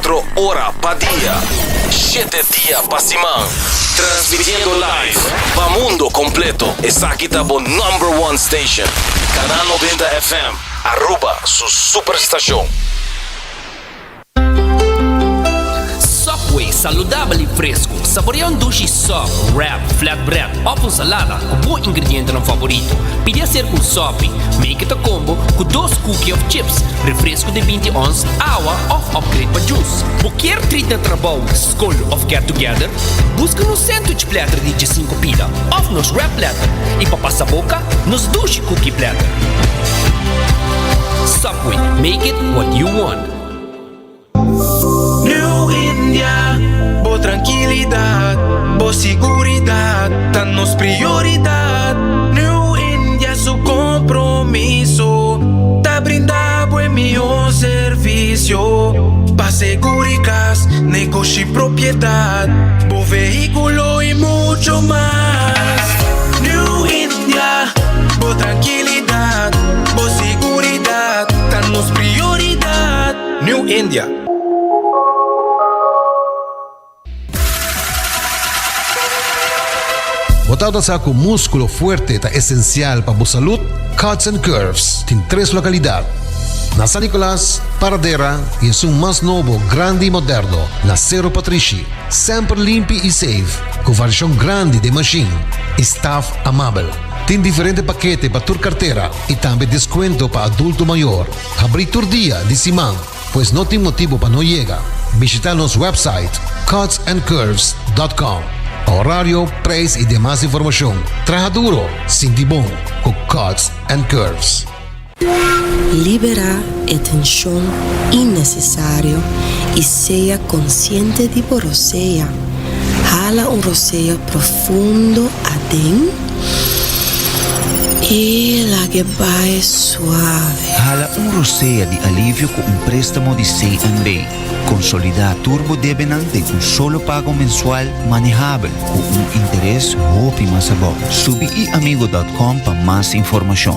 24 ora pa dia, shete dia pa siman. Transmitiendo live pa mundo completo. Esaki ta bo number one station. Canal 90 FM, Aruba su superstacion. Subway, saludabel y fresco. Saborea un dushi sub, wrap, flatbread of un salada cu bo ingredientenan favorito. Pidi acerca un sopi, make it a combo cu dos cookie of chips, refresco di binti ons, awa of upgrade pa juice. Bo kier treat na trabou, scol of get together? Busca nos sandwich platter di diesinco pida of nos wrap platter y pa pasa boca, nos dushi cookie platter. Subway, make it what you want. New India, bo trankilidat, bo siguridat ta nos prioridat. New India su kompromiso ta brinda bo e mihó servisio pa seguri kas, negoshi, propiedat, bo vehíkulo i mucho mas. New India, bo trankilidat, bo siguridat ta nos prioridat. New India. Bo tabata sa ku múskulo fuerte ta esensial pa bo salud? Cuts and Curves tin tres lokalidat, na San Nicolas, Paradera i esun mas nobo, grandi i moderno, na Sero Patrishi. Semper limpi i safe, ku variashon grandi den mashin i staf amabel. Tin diferente pakete pa tur kartera i tambe deskuento pa adulto mayor. Habrí tur dia di siman, pues no tin motibu pa no yega. Bishita nos website cutsandcurves dot com pa horario, prijs i demas informashon. Traha duro, sinti bon ku Cuts and Curves. Liberá e tenshon innesesario i sea konsiente di bo rosea. Hala un rosea profundo aden i lag'e bai suave. Hala un rosea di alivio ku un préstamo di CNB. Konsolidá tur bo debenan den un solo pago mensual manehabel ku un interes hopi mas abou. Subi iamigo dòt kòm pa mas informashon.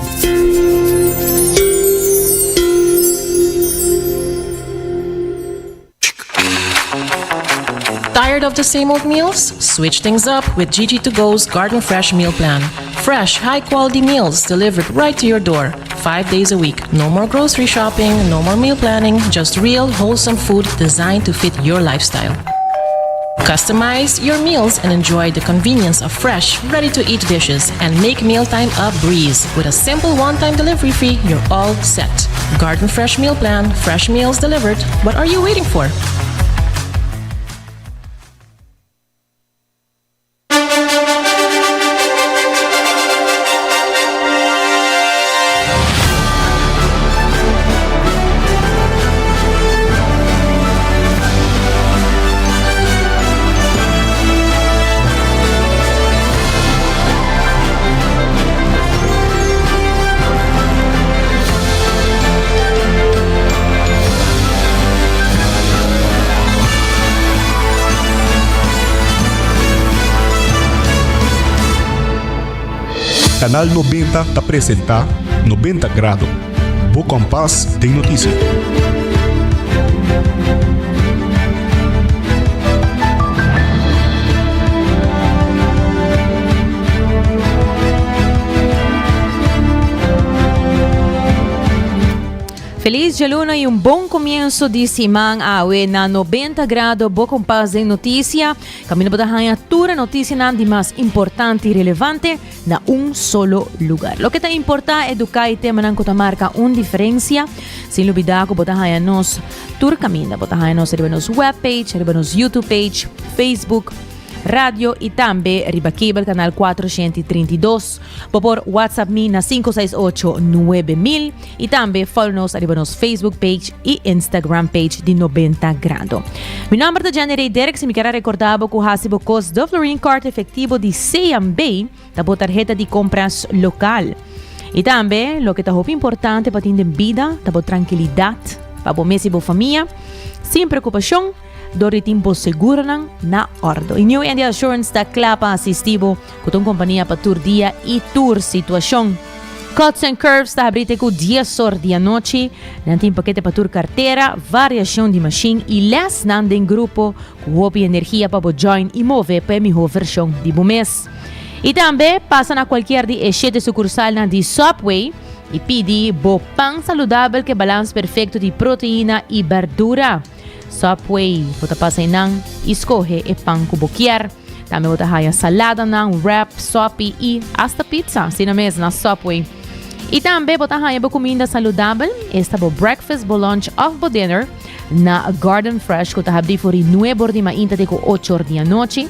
Tired of the same old meals? Switch things up with Gigi to Go's Garden Fresh Meal Plan. Fresh, high quality meals delivered right to your door, five days a week. No more grocery shopping, no more meal planning, just real, wholesome food designed to fit your lifestyle. Customize your meals and enjoy the convenience of fresh, ready to eat dishes and make mealtime a breeze. With a simple one time delivery fee, you're all set. Garden Fresh Meal Plan, fresh meals delivered. What are you waiting for? Canal 90 ta presenta 90 Grado, bo kompas den notisia. Feliz djaluna y un bon comienzo di siman awe na 90 grado bo kompas den noticia. Camino bo ta haña tur e noticianan di mas importante y relevante na un solo lugar. Loke ta importa educa y temanan cu ta marca un diferencia. Sin lubida cu bo ta haña nos tur caminda. Bo ta haña nos riba nos webpage, riba nos YouTube page, Facebook, radio y tambe riba cable canal 432. Bo por WhatsApp mi na 568 9000 y tambe follow nos riba nos Facebook page y Instagram page di 90 Grado. Mi nomber ta Jenny Ray Derks y mi quier recorda bo cu hasi bo cos de Florin Card efectivo di CMB ta bo tarjeta di compras local. Y tambe loke ta hopi importante pa tin den bida ta bo tranquilidad pa bo mes y bo famia sin preocupacion dor di tin bo seguronan na ordo. Y New India Assurance ta cla pa asisti bo cu ta un compania pa tur dia y tur situacion. Cuts and Curves ta habri te ku dies or di anochi. Nan tin pakete pa tur kartera, variashon di mashin i lèsnan den grupo ku hopi energia pa bo join i move pa e mihó vershon di bo mes. I tambe pasa na kualkier di e shete sukursalnan di Subway i pidi bo pan saludabel ku e balans perfekto di proteina i berdura. Subway, bo ta pasa einan i skohe e pan ku bo kier. Tambe bo ta haya saladanan, wrap, sopi i asta pizza, asina mes na Subway. I tambe bo ta haya bo kuminda saludabel, esta bo breakfast, bo lunch òf bo dinner na Garden Fresh ku ta habrí for di nuebe or di mainta te ku ocho or di anochi.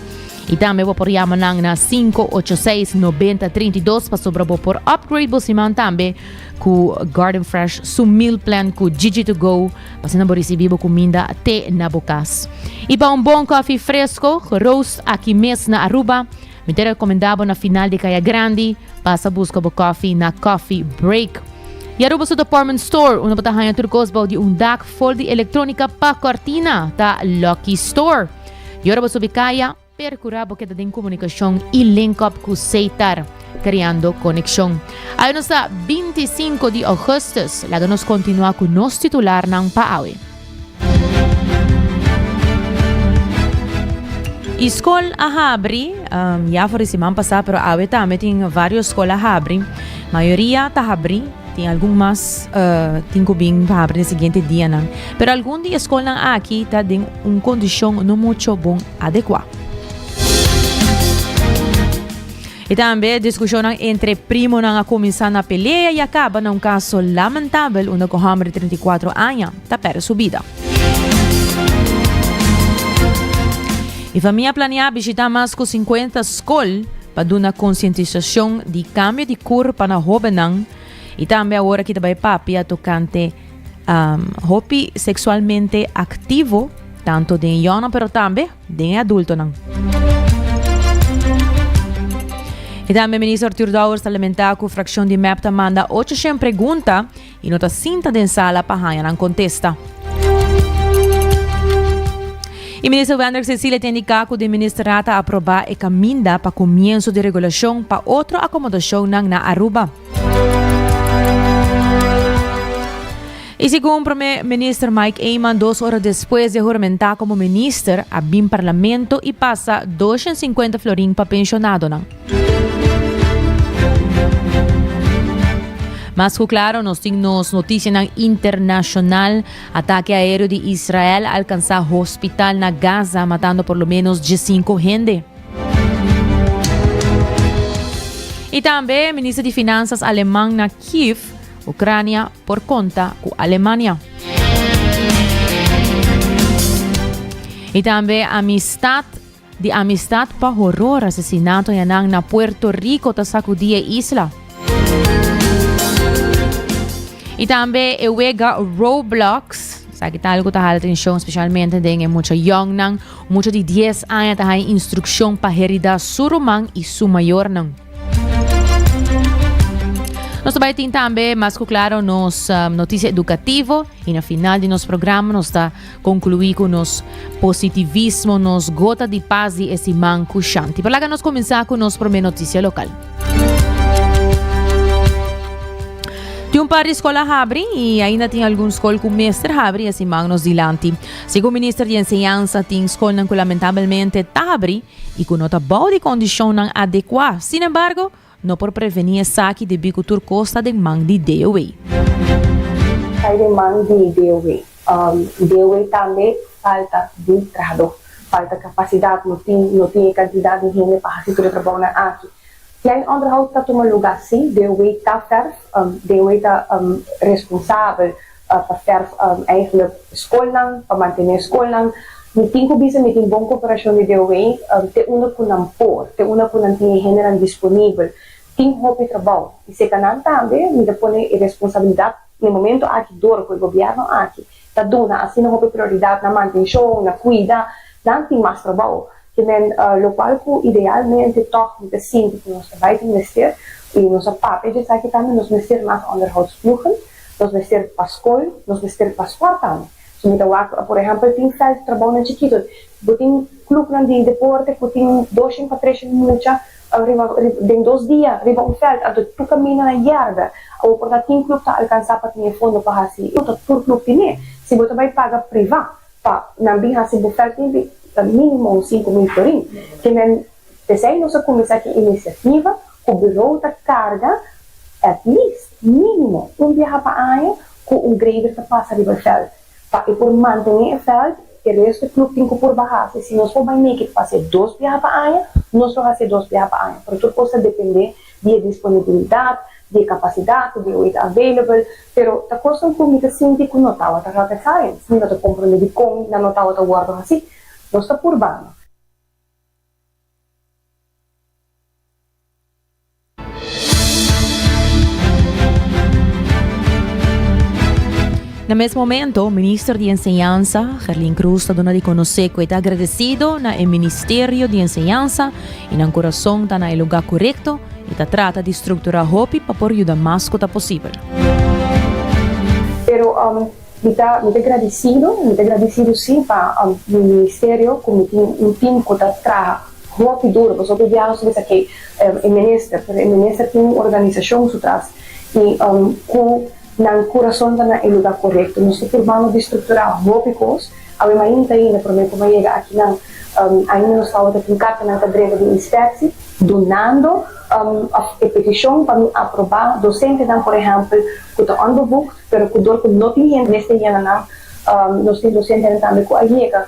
I tambe bo por yama nan na 586 90 32 pasobra bo por upgrade bo siman tambe ku Garden Fresh su meal plan ku Gigi to go pa asina bo risibi bo kuminda te na bo kas. I pa un bon koffie fresco, geroost aki mes na Aruba, mi ta rekomenda bo na final di Kaya Grandi pasa buska bo koffie na Coffee Break. I Aruba su department store unda bo ta haña tur kos bou di un dak fol di elektronika pa kortina ta Lucky Store. I ora bo subi kaya, Percura bo keda den comunicacion y link up cu Seitar, creando conexion. Awe nos ta 25 di augustus, laga nos continua cu nos titularnan pa awe. Y scol a habri, ya for di siman pasa, pero awe tambe tin varios scol a habri. Mayoria ta habri. Tin algun mas tin ku bin pa habri den siguiente dianan. Pero algun di e skolnan aki ta den un kondishon no mucho bon adekuá. I tambe diskushonnan entre primonan a kuminsá na pelea i a kaba na un kaso lamentabel unda ku hòmber di 34 aña ta pèrdè su bida. E famia a planeá bishitá mas ku 50 skol pa duna konsientisashon di kambio di kurpa na hóbennan i tambe awor aki ta bai papia tokante hopi seksualmente aktivo tanto den e yònnan pero tambe den e adultonan. I tambe Minister Arthur Dowers ta lamentá ku frakshon di mep ta manda 800 pregunta i no ta sinta den sala pa haña nan kontesta. I Minister Wendrick Cecilia ta indiká ku den ministerat a aprobá e kaminda pa komienso di regulashon pa otro akomodashonnan na Aruba. I segun Prome Minister Mike Eman dos ora despues di a huramentá komo minister a bin parlamento i pasa 250 florin pa penshonadonan. Mas ku klaro nos tin nos notisianan internashonal. Atake aéreo di Israel a alkansá hospital na Gaza matando por lo ménos diesinko hende. I tambe minister di Finansas aleman na Kiev, Ukrania por konta ku Alemania. I tambe amistad Di amistad pa horor asesinato yanan na Puerto Rico ta sacudi e isla. Y tambe e wega Roblox, esaki ta algo ta hala atencion specialmente den e mucha youngnan, mucha di 10 aña ta haya instruccion pa herida su ruman y su mayornan. Nos ta bai tin tambe mas cu claro nos um, noticia educativo y na final di nos programa nos ta Conclui cu nos positivismo, nos gota di paz di e siman cu Shanti. Pero laga nos cuminsa cu nos prome noticia local. Tin un par di skol a habri y ainda tin algun skol cu mester habri e siman nos dilanti. Segun minister di enseñansa tin skolnan cu lamentabelmente ta habri y cu no ta bou di condicionnan adecua. Sin embargo, No por prevení esaki debí ku tur kos ta den man di DOW. Ta den man di DOW. DOW tambe falta di trahadó, falta kapasidat, no tin no tin e kantidat di hende pa hasi tur e trabounan aki. Klein onderhoud ta tuma lugá sí, DOW ta fèrf, DOW ta responsabel pa fèrf eigenlijk skolnan, pa mantené skolnan. Mi tin ku bisa mi tin bon koperashon di DOW te unda ku nan por, te unda ku nan tin e hendenan disponibel. Tin hopi trabou i seka nan tambe mi ta pone e responsabilidat na e momento aki dor ku e gobièrnu aki ta duna asina hopi prioridat na mantenshon, na kuida, nan tin mas trabou. Ke men lokual ku idealmente tòg mi ta sinti ku nos ta bai tin mester i nos a papia di esaki tambe, nos mester mas onderhoudsploegen. Nos mester pa skol, nos mester pa sport tambe. So mi ta wak, por ehèmpel, tin vèlt trabounan chikitu. Bo tin klupnan di deporte ku tin doshen pa treshen mucha riba den dos dia riba un vèlt, anto tur kaminda na yèrda. Awor por ta tin klup ta alkansá pa tin e fondo pa hasi, no ta tur klup tine. Si bo ta bai paga privá pa nan bin hasi bo vèlt limpi, ta mínimo un 5000 florin. Ke men p'esei nos a kuminsá ki inisiativa ku buró ta karga at least mínimo un biaha pa aña ku un grader ta pasa riba e vèlt pa e por mantené e vèlt, e resto e klup tin ku purba hasi. Si nos por bai make it pasa e dos biaha pa aña, nos lo hasi e dos biaha pa aña. Pero tur kos ta dependé di e disponibilidat, di e kapasidat, di e ta available. Pero ta kosnan ku mi ta sinti ku no tabata rocket science. Mi no ta komprondé dikon nan no tabata wòrdu hasí. Nos ta purbando. Na mes momento, Minister di Enseñansa, Gerlin Cruz, ta duna di conoce cu e ta agradecido na e Ministerio di Enseñansa y nan curason ta na e lugar corecto y ta trata di structura hopi pa por yuda mas cu ta posibel. Pero mi ta mi ta gradicido, mi ta gradicido si pa mi ministerio cu mi tin un team cu ta traha Hopi duro, pasobra hopi biaha nos ta bisa ke e minister, pero e minister tin un organisashon su tras i ku nan kurason ta na e lugá korekto. Nos ta purbando di strukturá hopi kos. Awe mainta ainda promé ku mi a yega akinan ainda nos tabata tin kartanan ta drenta di inspeksi dunando òf e petishon pa mi aprobá dosentenan por ehèmpel ku ta onbevoegd pero ku dor ku no tin hende mester yena nan. Nos tin dosentenan tambe ku a yega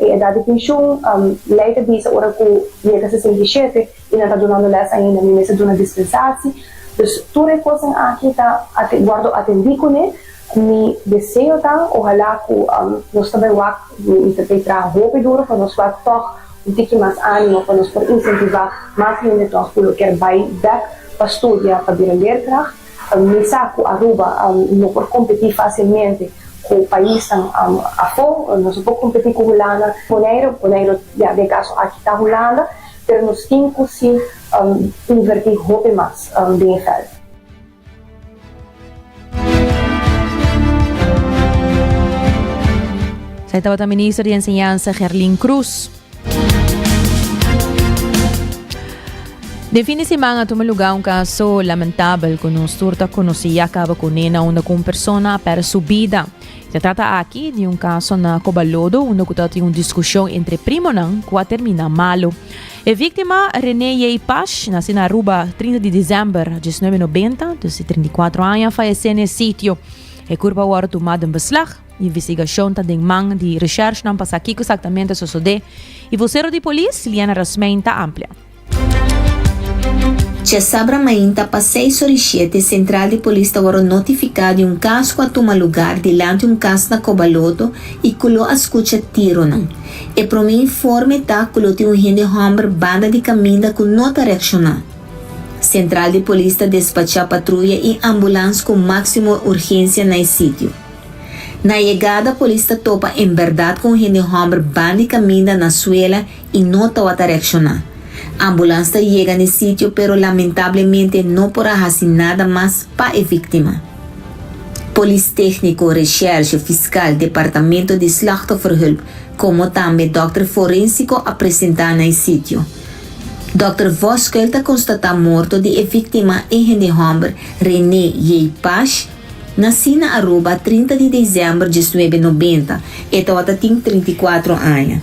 E edat di penshun, lei ta bisa ora ku yega 67 i nan ta dunando lès ainda, mi mester duna dispensasi. Dus tur e kosnan aki ta wòrdu atendí kuné. Mi deseo ta, ohalá ku nos ta bai wak, mi ta bai traha hopi duro pa nos wak tòg un tiki mas ánimo pa nos por insentivá mas hende tòg ku lo kier bai bèk pa studia pa bira leerkracht. Mi sa ku Aruba no por kompetí fásilmente ku paisnan afó, nos no por kompetí ku Hulanda, Boneiru, Boneiru ya den kaso aki ta Hulanda, pero nos tin ku sí invertí hopi mas den e vèlt. Esei tabata Minister di Enseñansa Gerlin Cruz. Den fin di siman a tuma lugar un caso lamentabel cu nos tur ta conoci ya caba cu nena unda cu un persona a perde su bida. Se trata aki di un caso na Cobalodo unda cu tabatin un discusion entre primonan cu a termina malo. E victima Rene J. Pash, naci na Aruba 30 di december 1990, dus di 34 aña, a fayece na e sitio. E curpa a wordo tuma den beslag. Investigashon ta den man di reshèrshnan pa sa kiko eksaktamente a sosodé i vosero di polis, Liana Rasmijn ta amplia. Djasabra mainta pa seis ora i shete sentral di polis ta wòrdu notifiká di un kas ku a tuma lugar dilanti un kas na Kobaloto i ku lo a skucha tironan. E promé informe ta ku lo tin un hende hòmber banda di kaminda ku no ta reakshoná. Sentral di polis ta despachá patruya i ambulans ku máksimo urgensia na e sitio. Na yegada polis ta topa en berdad cu un hende homber bandi caminda na suela y no tawata reacciona. Ambulans ta yega n'e sitio pero lamentablemente no por a haci nada mas pa e victima. Polis tecnico, recherche, fiscal, departamento di slachtofferhulp como tambe dokter forensico a presenta na e sitio. Dokter Voskuil ta constata morto di e victima e hende homber Rene J. Pash, Nací na Aruba 30 di december 1990, e tawata tin 34 aña.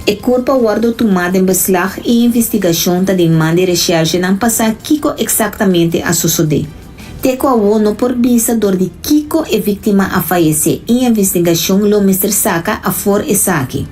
E curpa a wordo tuma den beslag y investigacion ta den man di recherchenan pa sa kico exactamente a sosode. Te cu awo no por bisa dor di kico e victima a fayece y investigacion lo mester saca afor esaki.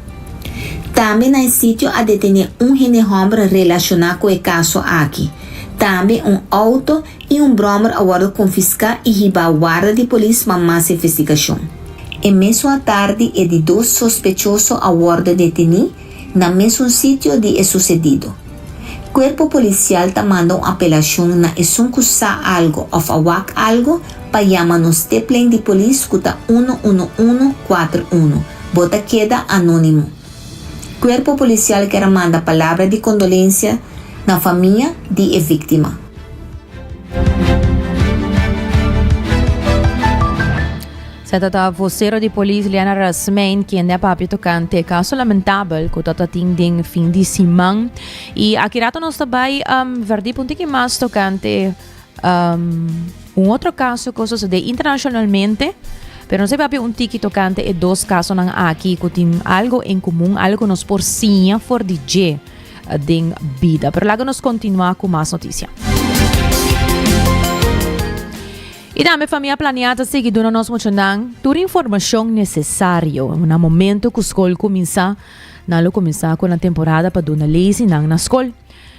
Tambe na e sitio a detene un hende homber relaciona cu e caso aki. Tambe un auto i un bròmer a wòrdu konfiská i hibá warda di polis pa mas investigashon. E mesun atardi e di dos sospechoso a wòrdu detení na mesun sitio di e susedido. Kuerpo polisial ta manda un apelashon na esun ku sa algu òf a wak algu pa yama nos tiplijn di polis ku ta uno uno uno kuater uno. Bo ta keda anónimo. Kuerpo polisial kier a manda palabra di kondolensia na famia di e víktima. Sa ta vocero di polis Liana Rasmijn kende a papia tocante e caso lamentabel cu tata tin den fin di siman. Y aki rato nos ta bay um, verdi un tiki mas tocante um, un otro caso cu sucede internacionalmente. Pero nos papia un tiki tocante e dos casonan aki cu tin algo en comun, algo cu nos por siña for di dje den bida. Pero laga nos continua cu mas noticia. I tambe Famia Planiá ta sigui duna nos muchanan tur informashon nesesario. Na momento ku skol kuminsá, nan lo kuminsá ku nan temporada pa duna lesinan na skol.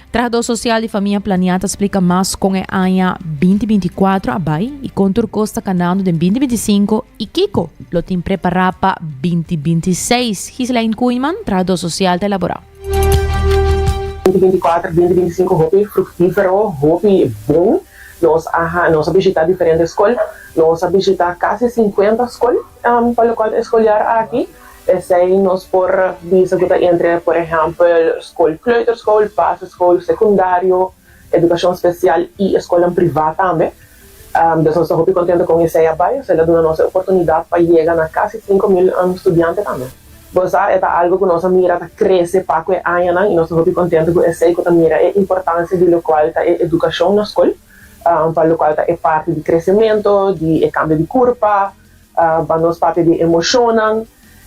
Trahadó sosial di Famia Planiá ta splika mas kon e aña 2024 a bai i kon tur kos ta kanando den 2025 i kiko lo tin prepará pa 2026. Ghislaine Koeiman, trahadó sosial, ta elaborá. 2024, 2025 hopi fruktífero, hopi bon. Nos a nos a bishita diferente skol. Nos a bishita kasi sinkuenta skol pa lokual ta e skoljar aki. Esei nos por bisa ku ta entre por ehèmpel skol kleuterschool, basisschool, sekundario, edukashon spesial i e skolnan privá tambe. Dus nos ta hopi kontento kon esei a bai. Esei lo duna nos e oportunidat pa yega na kasi 5000 studiante tambe. Bo sa, e ta algu ku nos a mira ta krese pa ku e añanan i nos ta hopi kontentu ku esei ku ta mira e importansia di lokual ta e edukashon na skol, pa lokual ta e parti di kresementu, di e kambio di kurpa, pa nos papia di emoshonnan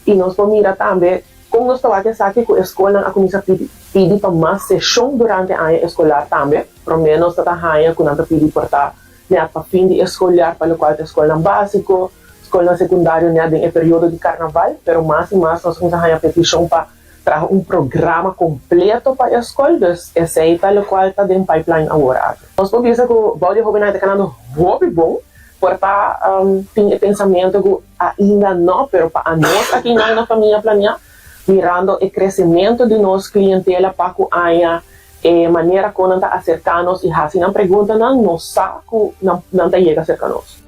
i nos por mira tambe kon nos ta wak esaki ku e skolnan a kuminsá pidi pidi pa mas seshon durante aña eskolar tambe. Promé nos ta ta haña ku nan ta pidi por ta Nèt pa fin di e skoljaar pa lokual ta e skolnan básiko, skolnan sekundario nèt den e periodo di karnaval, pero mas i mas nos kuminsá haña petishon pa traha un programa kompleto pa e skol, dus esei ta lokual ta den pipeline awor aki. Nos por bisa ku bou di e hóbennan e ta kanando hopi bon, por ta tin e pensamentu ku ainda no, pero pa anos aki nan na Famia Planiá, mirando e kresementu di nos klientela pa ku aña E manera kon nan ta aserká nos i hasi nan preguntanan, nos sa ku nan nan ta yega serka nos.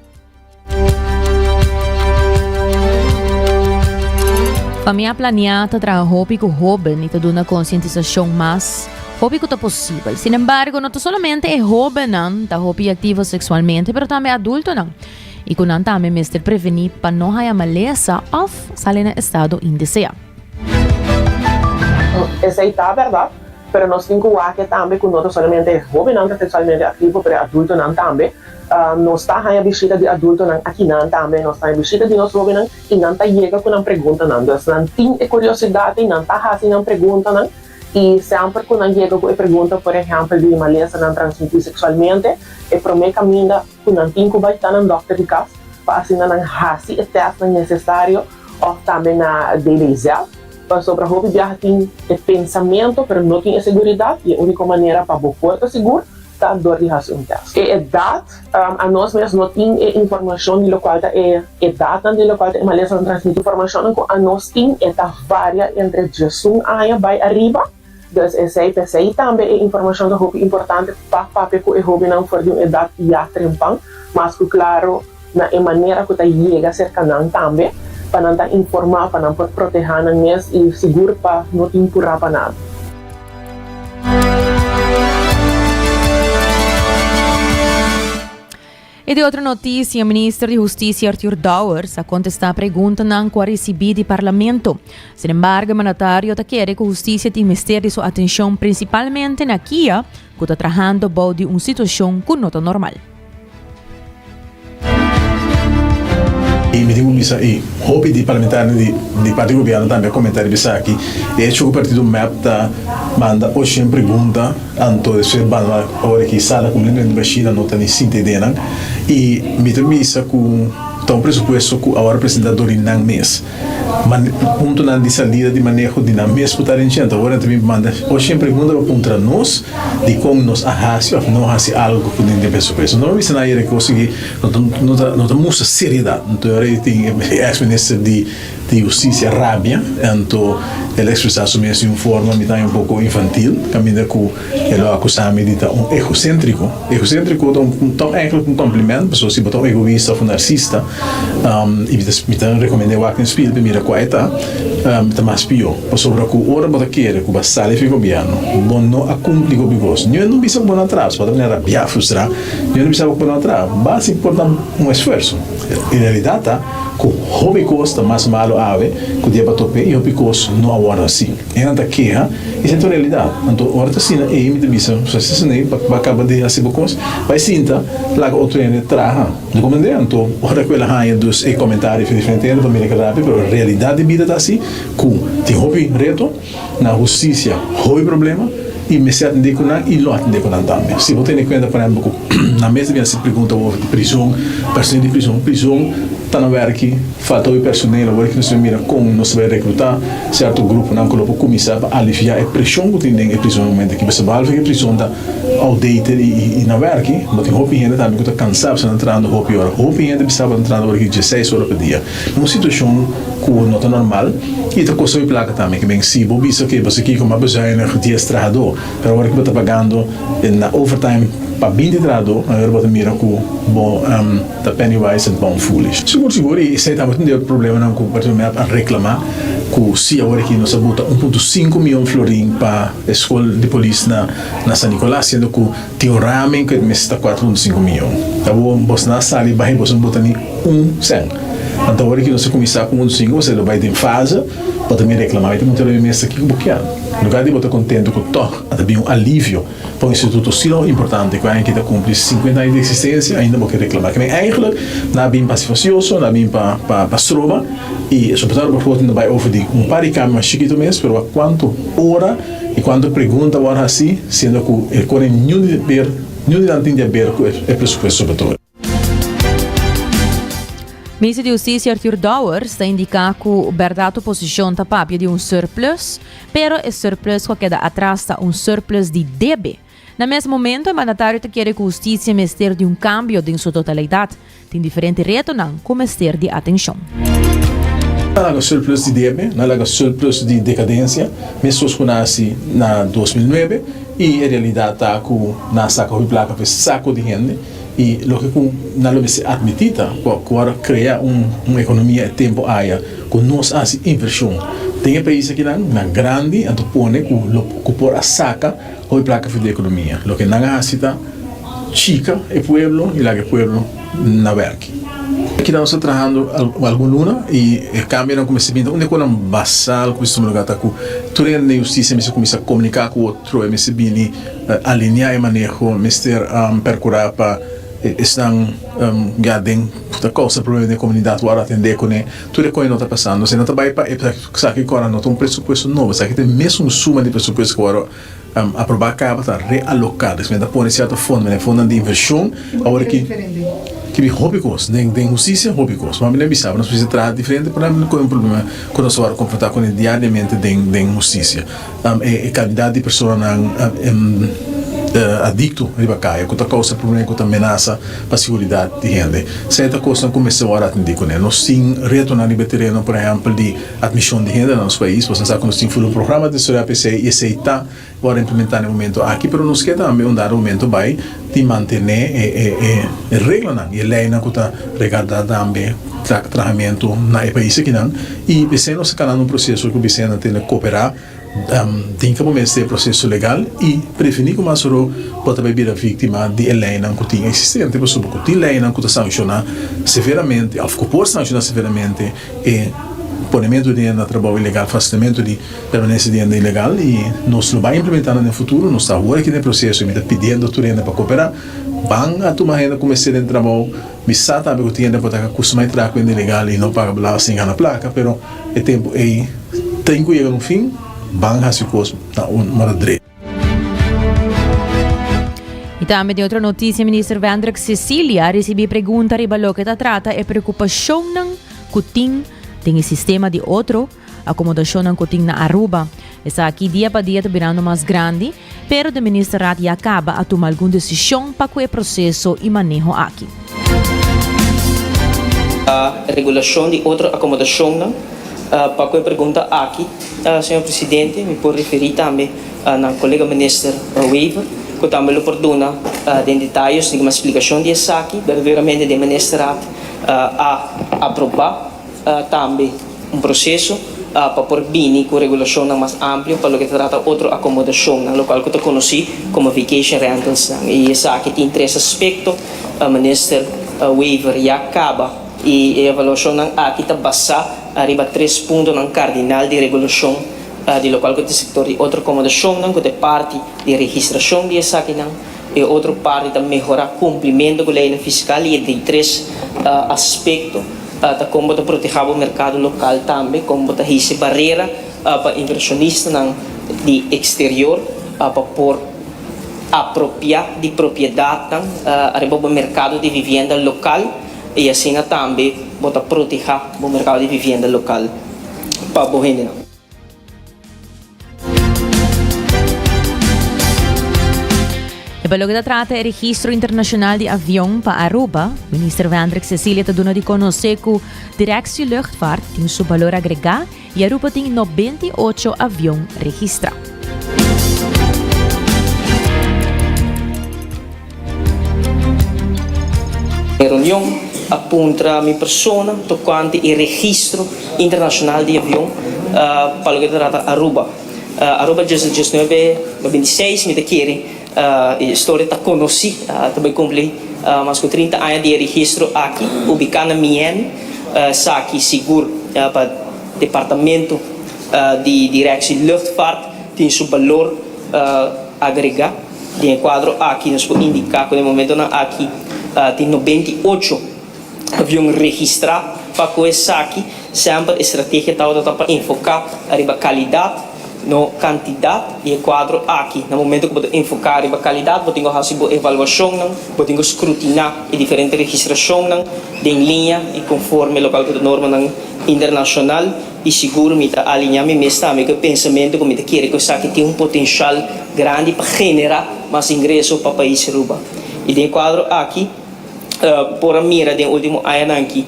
Famia Planiá ta traha hopi ku hóben i ta duna konsientisashon mas hopi ku ta posibel. Sinembargo, no ta solamente e hóbennan ta hopi aktivo seksualmente, pero tambe adultonan, i ku nan tambe mester prevení pa no haya malesa òf sali na estado indeseá. Esei ta bèrdat, pero nos tin ku wak tambe ku no ta solamente e hóbennan ta seksualmente aktivo, pero e adultonan tambe. Nos ta haña bishita di adultonan akinan tambe, nos ta haña bishita di nos hóbennan i nan ta yega ku nan preguntanan. Dus nan tin e kuriosidat ei, nan ta hasi nan preguntanan i semper ku nan yega ku e pregunta, por ehèmpel di malesanan transmití seksualmente, e promé kaminda ku nan tin ku bai ta nan dòkter di kas pa asina nan hasi e tèstnan nesesario òf tambe na DBZ, pasobra hopi biaha tin e pensamentu pero no tin e seguridat i e úniko manera pa bo por ta sigur ta dor di hasi un tèst. E edat, anos mes no tin e informashon di lokual ta e edatnan di lokual ta e malesanan transmití. Informashonnan ku anos tin e ta varia entre 11 aña bai ariba. Dus esei p'esei tambe e informashon ta hopi importante pa papia ku e hóbennan for di un edat ya trempan, mas ku klaro na e manera ku ta yega serka nan tambe, pa nan ta informá, pa nan por protehá nan mes i sigur pa no tin purá pa nada. E di otro noticia, Minister di Husticia Arthur Dowers a contesta preguntanan cu a ricibi di Parlamento. Sin embargo, e mandatario ta kere cu husticia tin mester di su atencion principalmente na kia cu ta trahando bou di un situacion cu no ta normal. I mi tin ku bisa i hopi di parlamentarionan di di parti gobierno tambe a komenta riba esaki. E hecho ku partido mep ta manda ochen pregunta anto despues banda ora ki sala kompletamente bashí nan no ta ni sinti ideanan. I mi ta bisa ku ta un presupuesto ku a wòrdu presentá dor di nan mes. Man puntonan di salida di maneho di nan mes ku ta den dje. Anto ora nan ta bin manda ochen pregunta pa puntra nos dikon nos a hasi òf no hasi algu ku den den presupuesto. No a bisa nan ayera kos aki. No ta no ta no ta mustra seriedad. Anto ora e tin e ex minister di di hustisia rabia, anto el a ekspresá su mes di un forma mi ta haña un poko infantil, kaminda ku el lo akusá mi di ta un egoséntriko. Egoséntriko ta un tòg eigentlik un kompliment, pasobra si bo ta un egoista òf un narsista, i mi ta mi ta rekomend'é wak den spil pa mira kua e ta, ta mas pió. Pasobra ku ora bo ta kere ku bo a sali for gobièrnu, bo no a kumpli ku bo. Niun no bisa ku bo no a traha, bo ta manera rabiá, frustrá, niun no bisa ku bo no a traha. Basta por ta un esfuerso. E realidat ta ku hopi kos ta mas malu awe ku dia pa top'é i hopi kos no a wòrdu hasí. E nan ta keha i esei ta un realidat. Anto ora ta asina ei mi ta bisa, si asina ei bo a kaba di hasi bo kos, bai sinta laga otro hende traha. Bo komprendé? Anto ora ku el a haña dus e komentario di diferente hende pa mira ke rapi, pero realidat di bida ta asi ku tin hopi reto. Na hustisia hopi problema y mester atende cu nan y lo atende cu nan tambe. Si bo tene cuenta por ehempel cu nan mes ta bin haci pregunta over di prison, personeel di prison, prison ta na werki, falta hopi personeel, awor ki nos ta mira con nos ta bay recruta cierto gruponan cu lo por cuminsa pa alivia e presion cu tin den e prison e momento aki. Pasobra behalve cu e prison ta outdated y na werki, bo tin hopi hende tambe cu ta cansa pasobra nan ta trahando hopi ora. Hopi hende bisa bo ta trahando awor aki dieseis ora pa dia. Un situacion cu no ta normal y ta costa hopi placa tambe. Ke men si bo bisa ke boso kiko mas bezuinig dies trahador, pero awor ke bo ta pagando na overtime pa binti trahador, awor bo ta mira cu bo ta penny wise and pound foolish. Sigur sigur y esey tabata un di e problemanan cu Partido Mep a reclama cu si awor aki nos a buta un punto sinku miyon florin pa e school di polis na San Nicolas siendo cu Tin un ramen ku e mester ta kuater punto sinku miyon. Awor bos na sali bai bos no bota ni un sèn. Anto awor ki nos a kuminsá ku punto sinku bos lo bai den fase bo ta bin reklamá. Mi ta puntra mi mes kiko bo kier. Lugar di bo ta kontentu ku tòg a ta bin un alivio pa un instituto asina importante ku aña aki ta kumpli sinkuenta aña di eksistensia ainda bo ke reklamá. Kimen eigentlik nan a bin pa hasi fasioso, nan a bin pa pa stroba i sobretodo bo por bai over di un par di kambio mas chikitu mes pero wak kuantu ora I kuantu pregunta wòrdu hasí, siendo ku e kore niun di ber, niun di nan tin di aber ku e presupuesto sobretodo. Minister di Hustisia Arthur Dowers ta indiká ku bèrdat oposishon ta papia di un surplus, pero e surplus ku a keda atras ta un surplus di debe. Na mes momento e mandatario ta kere ku hustisia mester di un kambio den su totalidat. Tin diferente retonan ku mester di atenshon. Nan laga surplus di debe, nan laga surplus di dekadensia, meskos ku nan hasi na 2009, i e realidat ta ku nan a saka hopi plaka pa e sako di hende, i loke ku nan lo mester atmití ta ku ora krea un un ekonomia e tempu aya ku nos a hasi invershon den e pais akinan, nan grandi, anto pone ku lo ku por a saka hopi plaka for di ekonomia. Loke nan a hasi ta. Chika e pueblo y laga e pueblo na werki. Aki nos ta trahando algun luna y e cambionan cu mester bin ta un di e conan basal cu mester tuma lugar ta cu tur hende den husticia mester cuminsa comunica cu otro, e mester bini alinea e maneho, mester percura pa esnan ya den cu ta causa problema den comunidad worde atende cune. Tur e coe no ta pasando. Esei no ta bay pa esaki cu ora no ta un presupuesto nobo, esaki ta e mesun suma di presupuesto cu ora. Aprobá kaba ta realoká, dus men ta pone sierto fondo, men e fondonan di invershon, awor ki ki bin hopi kos, den den hustisia hopi kos, ma mi na bisa bo nos mester traha diferente por ehempel ku un problema ku nos wòrdu konfrontá kuné diariamente den den hustisia, e e kantidat di personanan adikto riba kaya ku ta kousa problema ku ta menasa pa siguridat di hende, esei ta kosnan ku mester wòrdu atendí kuné, nos tin retonan riba e tereno por ehempel di. Admision di hende na nos pais, boso sa ku nos tin full un programa di estudia p'esei i esei ta wòrdu implementá na e momento aki, pero nos ke tambe un dado momento bai di mantené e e e reglanan i e leinan ku ta regardá tambe trahamentu na e pais akinan i p'esei nos ta kanando un proseso ku bisena tene koperá Tin ke bo mester e proseso legal i prevení ku mas oro bo ta bai bira víktima di e leinan ku tin eksistente, pasobra ku tin leinan ku ta sanshoná severamente òf ku por sanshoná severamente e ponementu di hende na trabou ilegal, fasilitamentu di permanensia di hende ilegal i nos lo bai implementá nan den futuro. Nos ta awor aki den e proseso i mi ta pidiendo tur hende pa koperá. Ban a tuma hende ku mester den trabou. Mi sa tambe ku tin hende por ta kustumá e traha ku hende ilegal i no paga belasting i gana plaka, pero E tempu ei tin ku yega na un fin, ban hasi kos na un mora drechi. I tambe den otro notisia Minister Wendrick Cecilia a risibí pregunta riba loke ta trata e preokupashonnan ku tin den e sistema di otro akomodashonnan ku tin na Aruba. Esaki dia pa dia ta birando mas grandi, pero de Ministerraad ya kaba a tuma algun desishon pa ku e proseso i maneho aki. A Regulashon di otro akomodashonnan. Pa ku e pregunta aki, señor presidente, mi por referí tambe na kolega minister Wever, ku tambe lo por duna den detayos di mas splikashon di esaki. Berdaderamente den ministerraad a aprobá tambe un proseso pa por bini ku regulashonnan mas amplio pa loke ta trata otro akomodashonnan, lokual ku ta konosí komo vacation rentalsnan. I esaki tin tres aspekto, minister Wever ya kaba. I e evaluashonnan aki ta basá ariba tres puntonan kardinal di regulashon di lokual ku ta e sektor di otro akomodashonnan ku ta e parti di registrashon di esakinan, e otro parti ta mehorá kumplimentu ku leinan fiskal i e di tres aspekto ta kon bo ta protehá bo merkado lokal tambe, kon bo ta hise barera pa invershonistanan di eksterior pa por apropiá di propiedatnan ariba bo merkado di vivienda lokal. I asina tambe bo ta protehá bo merkado di vivienda lokal pa bo hendenan. E pa loke ta trata e registro internacional di avion pa Aruba, Minister Wendrick Cecilia ta duna di conoce cu Directie Luchtvaart tin su balor agrega y Aruba tin 98 avion registra. E reunion a puntra mi persona tocante e registro internacional di avion pa loke ta trata Aruba. Aruba djes diesnuebe noventa i seis mi ta kere e historia ta conoci, ta bay cumpli mas cu 30 aña di e registro aki ubica na Miami. Esaki sigur pa Departamento di Directie Luchtvaart tin su balor agrega. Den e kuadro aki nos por indiká ku den momentonan aki tin 98 avion registrá pa ku esaki. Semper e strategia tabata ta pa enfoká riba kalidat, no kantidat. Den e kuadro aki na momento ku bo ta enfoká riba kalidat bo tin ku hasi bo evaluashonnan, bo tin ku skrutiná e diferente registrashonnan den liña i konforme lokal ku ta normanan internashonal. I sigur mi ta aliñá mi mes tambe ku e pensamentu ku mi ta kere ku esaki tin un potenshal grandi pa generá mas ingreso pa pais Aruba. I den e kuadro aki por a mira den último añanan aki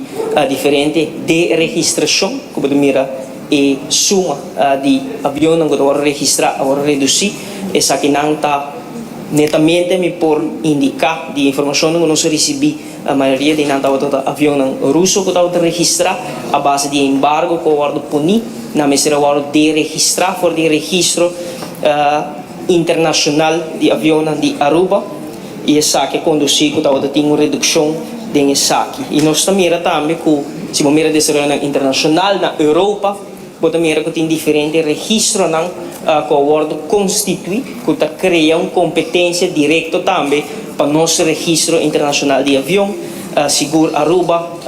diferente deregistrashon ku bo ta mira e suma di avionnan ku ta wòrdu registrá a wòrdu redusí. Esakinan ta netamente mi por indiká di informashonnan ku nos a risibí. La mayoria di nan tabata ta avionnan ruso ku tabata registrá a base di e embargo ku a wòrdu poní. Nan mester a wòrdu deregistrá for di e registro internashonal di avionnan di Aruba i esaki a kondusí ku tabata tin un redukshon den esaki. I nos ta mira tambe ku si bo mira desaroyonan internashonal na Europa, Bo ta mira ku tin diferente registronan ku a wòrdu konstituí ku ta krea un kompetensia direkto tambe pa nos registro internashonal di avion. Sigur Aruba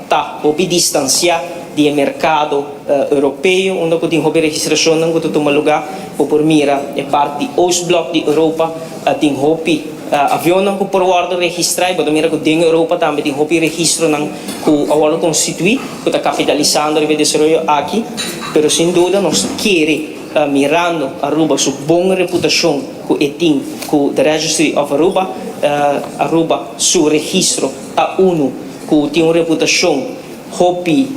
ta hopi distansiá di e merkado europeo unda ku tin hopi registrashonnan ku ta tuma lugá. Bo por mira e parti di Oostblok di Europa tin hopi avionnan ku por wòrdu registrá i bo ta mira ku den Europa tambe tin hopi registronan ku a wòrdu konstituí. ku ta kapitalisando riba e desaroyo aki, pero sin duda nos ta kere mirando Aruba su bon reputashon ku e tin ku The Registry of Aruba, Aruba su registro ta unu ku tin un reputashon hopi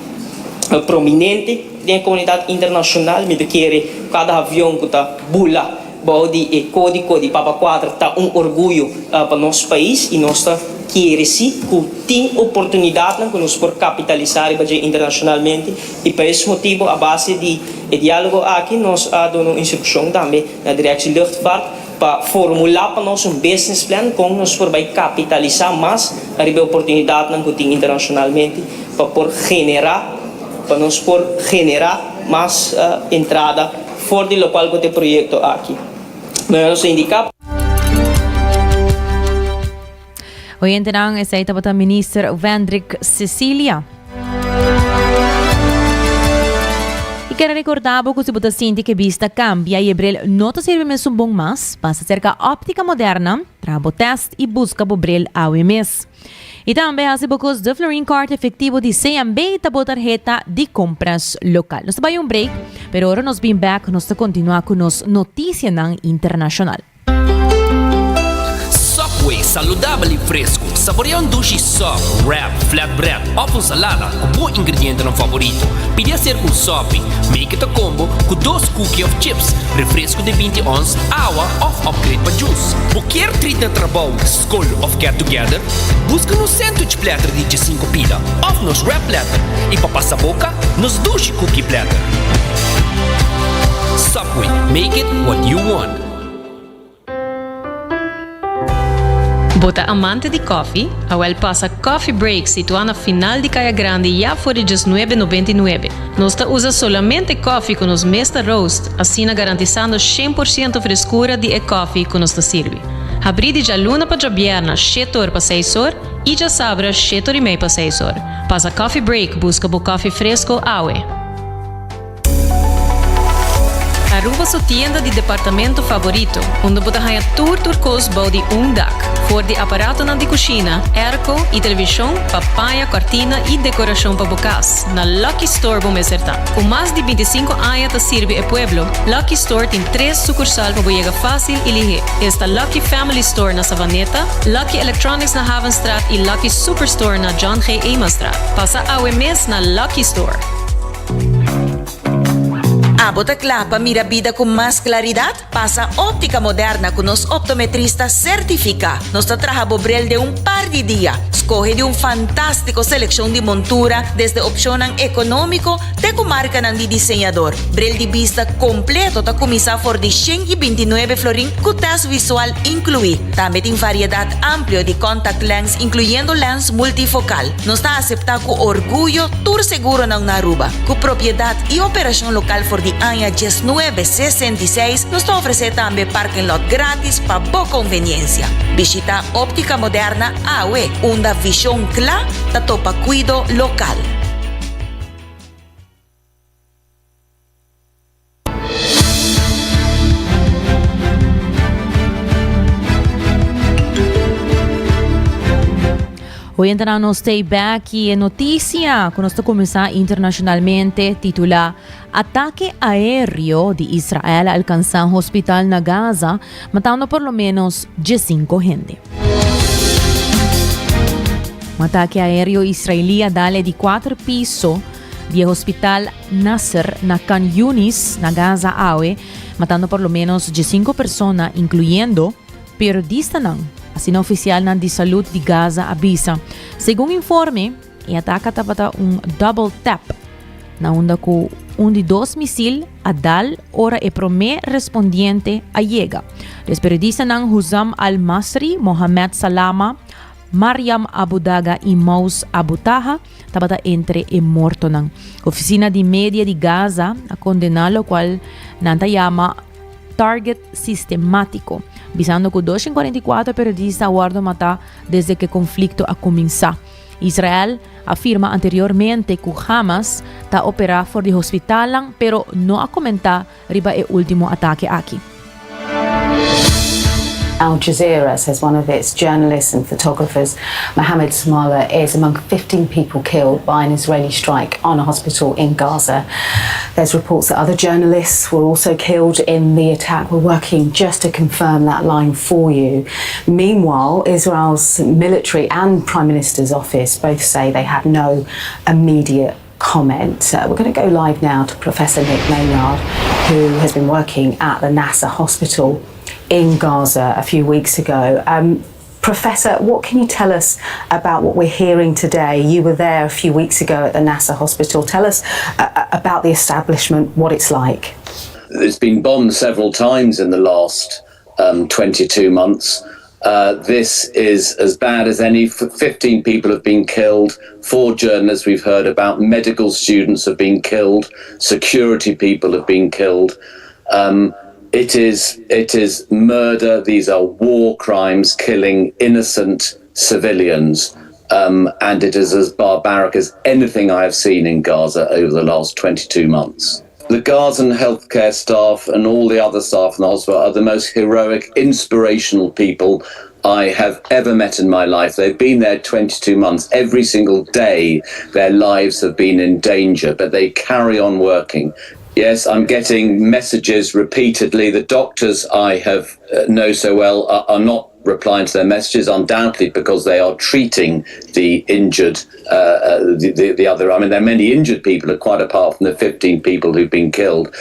prominente den e komunidat internashonal. Mi ta kere kada avion ku ta bula Bou di e kódigo di Papa Kuater ta un orguyo pa nos pais i nos ta kere si ku tin oportunidatnan ku nos por kapitalisá riba dje internashonalmente i pa es motibu a base di e diálogo aki nos a duna un instrukshon tambe na Directie Luchtvaart pa formulá pa nos un business plan kon nos por bai kapitalisá mas riba e oportunidatnan ku tin internashonalmente pa por generá pa nos por generá mas entrada For di lokual ku ta e proyekto aki. Manera nos a indiká. Oyentenan, esei tabata Minister Wendrick Cecilia. I kere rekorda bo ku si bo ta sinti ku e bista kambia i e bril no ta sirbi mesun bon mas, pasa serka Optica Moderna, traha bo tèst i buska bo bril awe mes. I tambe hasi bo kos de Florin Card efectivo di CMB ta bo tarheta di compras local. Nos ta bai un break, pero ora nos bin back nos ta continua cu nos noticianan internacional. Subway, saludabel y fresco. Saborea un dushi sop, wrap, flatbread of un salada cu bo ingredientenan favorito. Pidi hacer un sopi, make it a combo cu dos cookie of chips, refresco di binti ons, awa of upgrade pa juice. Bo kier treat na trabou, scol of get together? Busca nos sandwich platter di diesinco pida of nos wrap platter y pa pasa boca, nos dushi cookie platter. Subway, make it what you want. Bo ta amante di koffie? Awel pasa Coffee Break situá na final di Kaya Grandi ya for di diesnuebe nobenta i nuebe. Nos ta usa solamente koffie ku nos mes ta roast, asina garantisando shen por siento freskura di e koffie ku nos ta sirbi. Habrí di djaluna pa djabièrna shete or pa seis or i djasabra shete or i mei pa seis or. Pasa Coffee Break buska bo koffie fresko awe. Aruba su tienda di departamento favorito, unda bo ta haña tur tur kos bou di un dak. For di aparatonan di kushina, airco i televishon pa paña, kòrtina i dekorashon pa bo kas, na Lucky Store bo mester ta. Ku mas di bintisinko aña ta sirbi e pueblo, Lucky Store tin tres sukursal pa bo yega fásil i lihé. Esta Lucky Family Store na Savaneta, Lucky Electronics na Havenstraat i Lucky Superstore na John G. Emanstraat. Pasa awe mes na Lucky Store! Abo ta kla pa mira bida ku mas klaridat? Pasa Óptica Moderna ku nos optometrista sertifiká. Nos ta traha bo bril den un par di dia. Skohe di un fantástiko selekshon di montura, desde opshonnan ekonómiko te ku markanan di diseñador. Bril di bista kompleto ta kuminsá for di 129 florin ku tèst visual inkluí. Tambe tin variedat amplio di contact lens inkluyendo lens multifokal. Nos ta aseptá ku orguyo tur seguronan na Aruba. Ku propiedat i operashon lokal for di aña diesnuebe sesenta i seis, nos ta ofresé tambe parking lot gratis pa bo konveniensia. Bishitá Óptica Moderna awe, unda vishon kla ta topa kuido lokal. Oyentenan nos stay back y e noticia cu nos ta cuminsa internacionalmente titula Atake aereo di Israel a alcansa hospital na Gaza matando por lo menos 15 hende. Un atake aereo israelí a dal e di cuater piso di e hospital Nasser na Khan Yunis, na Gaza awe, matando por lo menos diesinco persona, incluyendo periodistanan, asina oficialnan di salud di Gaza a bisa. Segun informe, e ataka tabata un double tap, na unda cu un di dos misil a dal ora e prome respondiente a yega. Des periodistanan Husam al-Masri, Mohamed Salama, Mariam Abu Daga i Mous Abu Taha tabata entre e mortonan. Ofisina di Media di Gaza a kondená lokual nan ta yama target sistemátiko, bisando ku 244 periodista a wòrdu matá desde ku e konflikto a kuminsá. Israel a firma anteriormente ku Hamas ta operá for di hospitalnan, pero no a komentá riba e último atake aki. Al Jazeera says one of its journalists and photographers, Mohammed Samala, is among 15 people killed by an Israeli strike on a hospital in Gaza. There's reports that other journalists were also killed in the attack. We're working just to confirm that line for you. Meanwhile, Israel's military and Prime Minister's office both say they have no immediate comment. Uh, we're going to go live now to Professor Nick Maynard, who has been working at the Nasser Hospital in Gaza a few weeks ago. Um, Professor, what can you tell us about what we're hearing today? You were there a few weeks ago at the Nasser Hospital. Tell us uh, uh about the establishment, what it's like. It's been bombed several times in the last um, 22 months. Uh, this is as bad as any. 15 people have been killed. Four journalists we've heard about. Medical students have been killed. Security people have been killed. Um, it is it is murder. These are war crimes, killing innocent civilians. Um, and it is as barbaric as anything I have seen in Gaza over the last 22 months. The Gazan healthcare staff and all the other staff in the hospital are the most heroic, inspirational people I have ever met in my life. They've been there 22 months. Every single day, their lives have been in danger, but they carry on working. Yes, I'm getting messages repeatedly. The doctors I have uh, know so well are, are not replying to their messages, undoubtedly because they are treating the injured, uh, uh, the, the, the other. I mean, there are many injured people, quite apart from the 15 people who've been killed.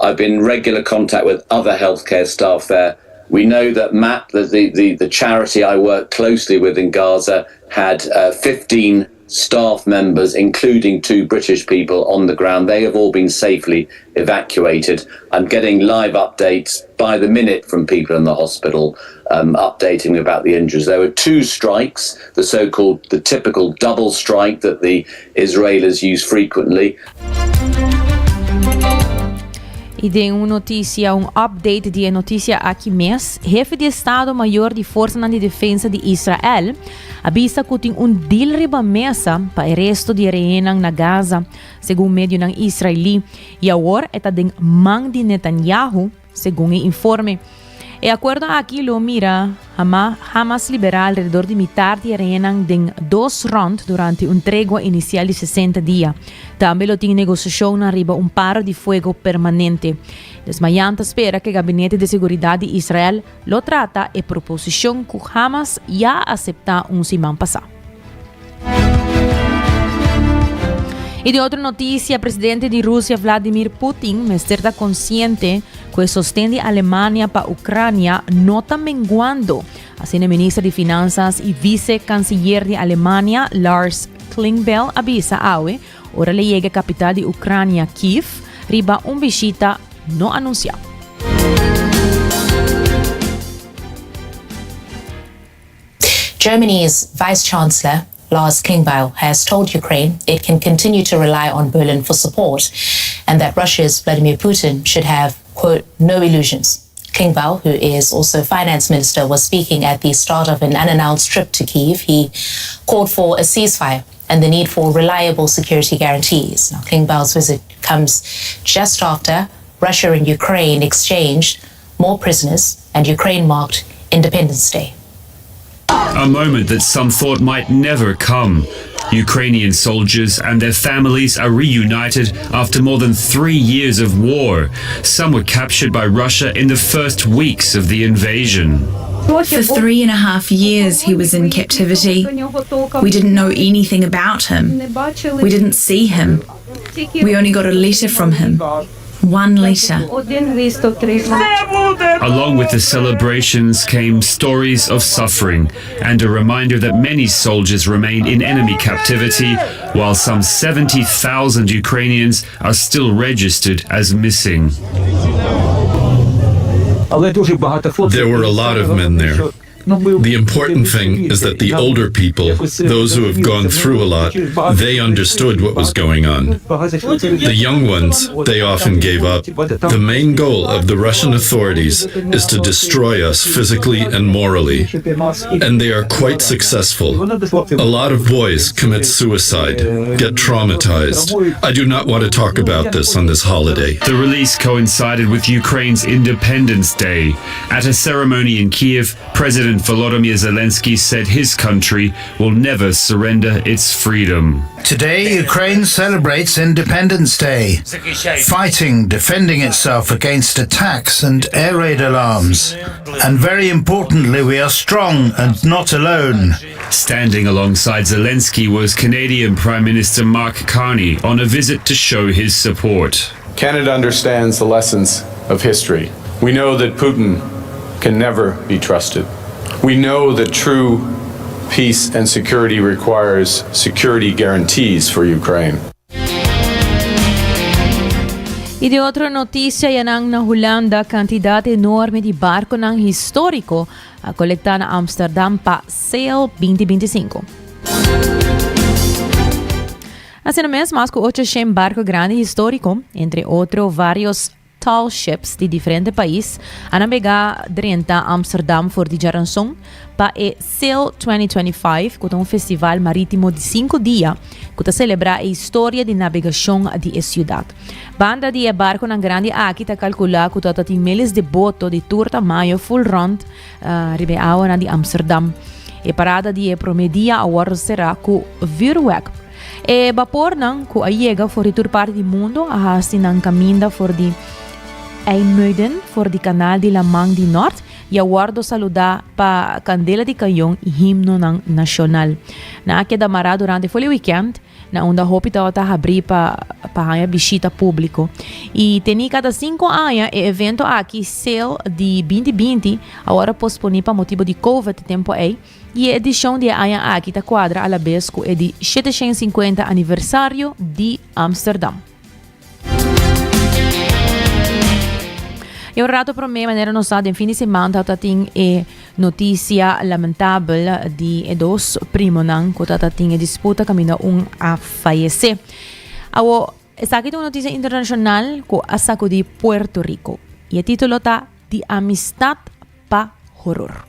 I've been in regular contact with other healthcare staff there. We know that MAP, the, the, the, the charity I work closely with in Gaza, had uh, 15 staff members, including two British people on the ground. They have all been safely evacuated. I'm getting live updates by the minute from people in the hospital, um, updating me about the injuries. There were two strikes, the so called, the typical double strike that the Israelis use frequently. I den un notisia, un update di e notisia aki mes, hefe di Estado Mayor di Forsanan di Defensa di Israel a bisa ku tin un deal riba mesa pa e resto di e rehennan na Gaza, segun medionan israelí, i awor e ta den man di Netanyahu, segun e informe. E akuerdo aki lo mira Hamas liberá alrededor di mitar di e rehennan den dos rònt durante un tregua inisial di sesenta dia. Tambe lo tin negosiashonnan riba un paro di fuego permanente. Des mayan ta spera ku e gabinete di seguridat di Israel lo trata e proposishon ku Hamas ya a aseptá un siman pasá. I di otro notisia, presidente di Rusia Vladimir Putin mester ta konsiente ku e sosten di Alemania pa Ucrania no ta menguando. Asina minister di Finansas i vise kansiyer di Alemania Lars Klingbeil a bisa awe ora el yega e kapital di Ucrania Kiev riba un bishita no anunsiá. Germany's Vice Chancellor Lars Klingbeil has told Ukraine it can continue to rely on Berlin for support and that Russia's Vladimir Putin should have, quote, no illusions. Klingbeil, who is also finance minister, was speaking at the start of an unannounced trip to Kiev. He called for a ceasefire and the need for reliable security guarantees. Now, Klingbeil's visit comes just after Russia and Ukraine exchanged more prisoners and Ukraine marked Independence Day. A moment that some thought might never come. Ukrainian soldiers and their families are reunited after more than three years of war. Some were captured by Russia in the first weeks of the invasion. For three and a half years, he was in captivity. We didn't know anything about him. We didn't see him. We only got a letter from him. One letter. Along with the celebrations came stories of suffering and a reminder that many soldiers remain in enemy captivity, while some 70,000 Ukrainians are still registered as missing. There were a lot of men there. The important thing is that the older people, those who have gone through a lot, they understood what was going on. The young ones, they often gave up. The main goal of the Russian authorities is to destroy us physically and morally. And they are quite successful. A lot of boys commit suicide, get traumatized. I do not want to talk about this on this holiday. The release coincided with Ukraine's Independence Day. At a ceremony in Kiev, President Volodymyr Zelensky said his country will never surrender its freedom. Today, Ukraine celebrates Independence Day, fighting, defending itself against attacks and air raid alarms. And very importantly, we are strong and not alone. Standing alongside Zelensky was Canadian Prime Minister Mark Carney on a visit to show his support. Canada understands the lessons of history. We know that Putin can never be trusted. We know that true peace and security requires security guarantees for Ukraine. I di otro notisia yanan na Hulanda kantidat enorme di barkonan históriko a kolektá na Amsterdam pa Sail 2025. Asina mes, mas ku 800 barko grandi históriko, entre otro vários Tall ships di diferente pais a nabegá drenta Amsterdam for di djaranson pa e Sail 2025 ku ta un festival marítimo di sinku dia ku ta selebrá e historia di nabegashon di e siudat. Banda di e barkonan grandi aki ta kalkulá ku ta tin miles di boto di tur tamaño ful rònt riba e awanan di Amsterdam. E parada di e promé dia a wòrdu será ku vürwèrk. E bapornan ku a yega for di tur parti di mundu a hasi nan kaminda for di IJmuiden for di Kanal di Laman di Nort. Y a wordo saluda pa candela di cayon y himnonan nacional. Nan a keda mara durante foli weekend na unda hopi tabata habri pa pa haña bishita publico. Y teni cada cinco aña e evento aki Sail di 2020 a wordo posponi pa motibo di Covid e tempo ey y e edicion di e aña aki ta cuadra alabes cu e di 750 aniversario di Amsterdam. E un rato promé manera nos sa den fin di siman ta tin e noticia lamentabel di e dos primonan ku ta tin e disputa kaminda un a fayesé. Awo esaki ta un noticia internashonal ku a sakudí Puerto Rico i e titulo ta Di amistad pa horor.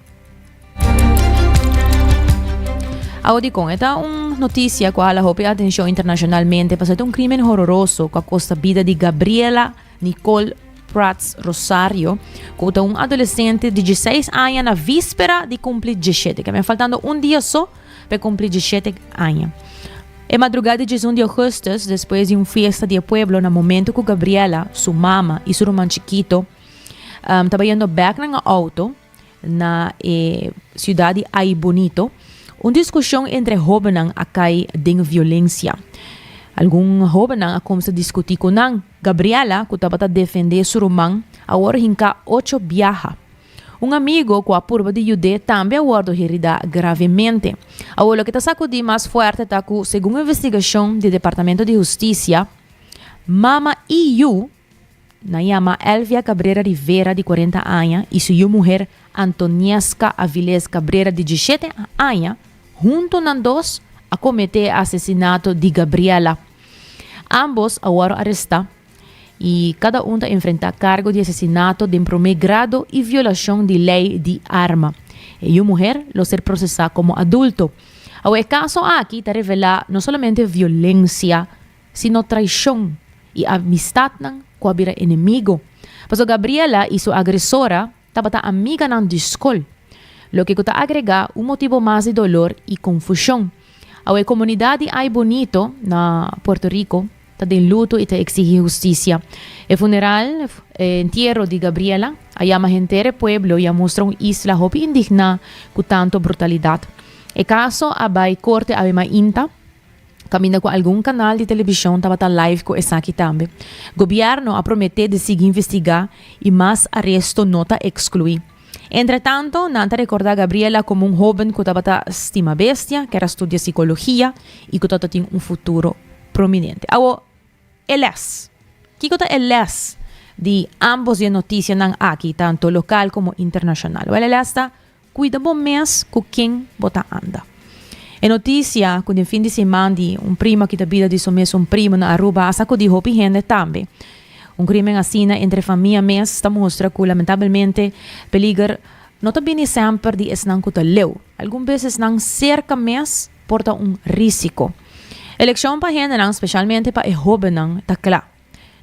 Awo dikon? E ta un notisia ku a hala hopi atenshon internashonalmente pasobra e ta un krimen hororoso ku a kosta bida di Gabriela Nicole Prats Rosario, ku ta un adolesente di dieseis aña na víspera di kumpli diesshete, ke men faltando un dia so pa e kumpli diesshete aña. E madrugá di diesun di ougùstùs, despues di un fiesta di e pueblo, na momento ku Gabriela, su mama i su ruman chikito, um, taba yendo bek nan auto na e ciudad di Aibonito, un discusion entre hobennan a cay den violencia. Algun hobennan a cuminsa discuti cu nan. Gabriela, cu tabata defende su ruman, a worde hinca ocho biaha. Un amigo cu a purba di yud'é tambe a wordo herida gravemente. Awor loke ta sacudi mas fuerte ta cu, segun investigacion di Departamento di Husticia, mama y yu, Nan yama Elvia Cabrera Rivera di cuarenta aña y su yu muher Antonieska Aviles Cabrera di diesshete aña, hunto nan dos a comete e asesinato di Gabriela. Ambos a wòrdu arestá y cada un ta enfrentá cargo di asesinato den prome grado y violacion di ley di arma. E yu muher lo ser procesá como adulto. Awe e caso aki ta revelá no solamente violencia, sino traishon i amistatnan ku a bira enemigo. Pasobra Gabriela i su agresora tabata amiganan di skol, loke ku ta agregá un motibu mas di dolor i konfushon. Awe e komunidat di Ay Bonito na Puerto Rico ta den luto i ta eksigí hustisia. E funeral, e entiero di Gabriela, a yama henter e pueblo i a mustra un isla hopi indigná ku tantu brutalidat. E kaso a bai korte awe mainta. Kaminda ku algun kanal di televishon tabata live ku esaki tambe. Gobièrnu a prometé di sigui investigá i mas aresto no ta ekskluí. Entretanto, nan ta rekordá Gabriela komo un hóben ku tabata stima bestia, ker a studia sikologia i ku tabata tin un futuro prominente. Awo, e lès. Kiko ta e lès di ámbos di e notisianan aki, tantu lokal komo internashonal? Wèl, e lès ta Cuida bo mes cu ken bo ta anda. E noticia cu den fin di siman di un primo a kita bida di su mesun primo na Aruba a sacudi hopi hende tambe. Un crimen asina entre famia mes ta mustra cu lamentabelmente peliger no ta bini semper di esnan cu ta leu. Algun bes esnan cerca mes por ta un risico. Eleccion pa hendenan, specialmente pa e hobennan, ta cla.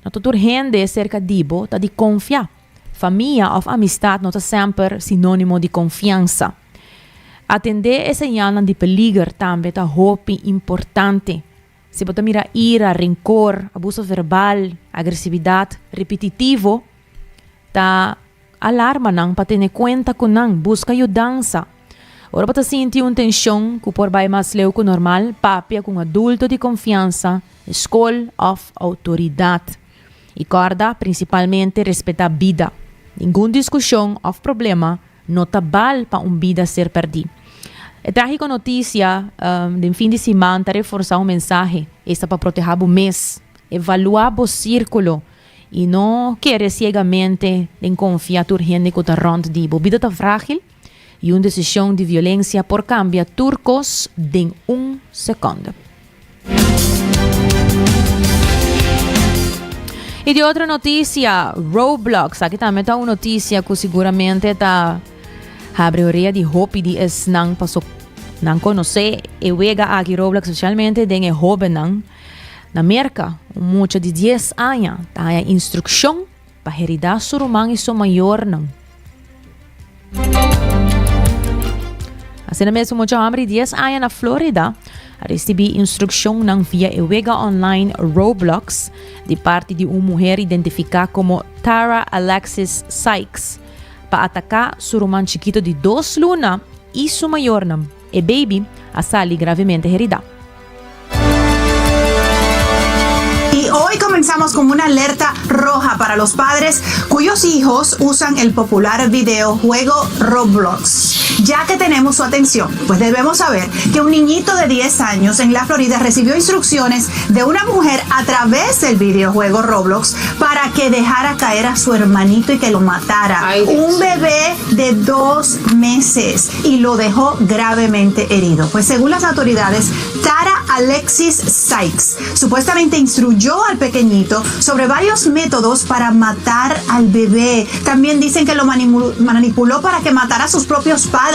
No ta tur hende cerca di bo ta di confia. Famia òf amistat no ta semper sinónimo di konfiansa. Atendé e señalnan di peliger tambe ta hopi importante. Si bo ta mira ira, renkor, abuso verbal, agresividat ripititivo, ta alarmanan pa tene kuenta ku nan. Buska yudansa. Ora bo ta sinti un tenshon ku por bai mas leu ku normal, papia ku un adulto di konfiansa, skol òf outoridat. I kòrda prinsipalmente respetá bida. Ningun diskushon òf problema no ta bal pa un bida ser pèrdí. E trágiko notisia den fin di siman ta reforsá un mensahe, esta pa protehá bo mes, evaluá bo sírkulo i no kere siegamente den konfia tur hende ku ta rònt di bo. Bida ta frágil i un desishon di violensia por kambia tur kos den un sekònde. Y di otro noticia, Roblox. Aki tambe ta un noticia cu seguramente ta habri orea di hopi di esnan paso nan conoce e wega aki Roblox, especialmente den e hobennan. Na Merca, un mucha di 10 aña ta haya instruccion pa herida su ruman y su mayornan. Asina mes un mucha hombre di 10 aña na Florida a recibi instruccionnan via e wega online Roblox di parti di un muher identifica como Tara Alexis Sykes. pa ataká su ruman chikito di dos luna i su mayornan. E baby a sali gravemente heridá. Y hoy comenzamos con una alerta roja para los padres cuyos hijos usan el popular videojuego Roblox. Ya que tenemos su atención, pues debemos saber que un niñito de 10 años en la Florida recibió instrucciones de una mujer a través del videojuego Roblox para que dejara caer a su hermanito y que lo matara. un bebé de dos meses y lo dejó gravemente herido. Pues según las autoridades, Tara Alexis Sykes supuestamente instruyó al pequeñito sobre varios métodos para matar al bebé. También dicen que lo manipuló para que matara a sus propios padres.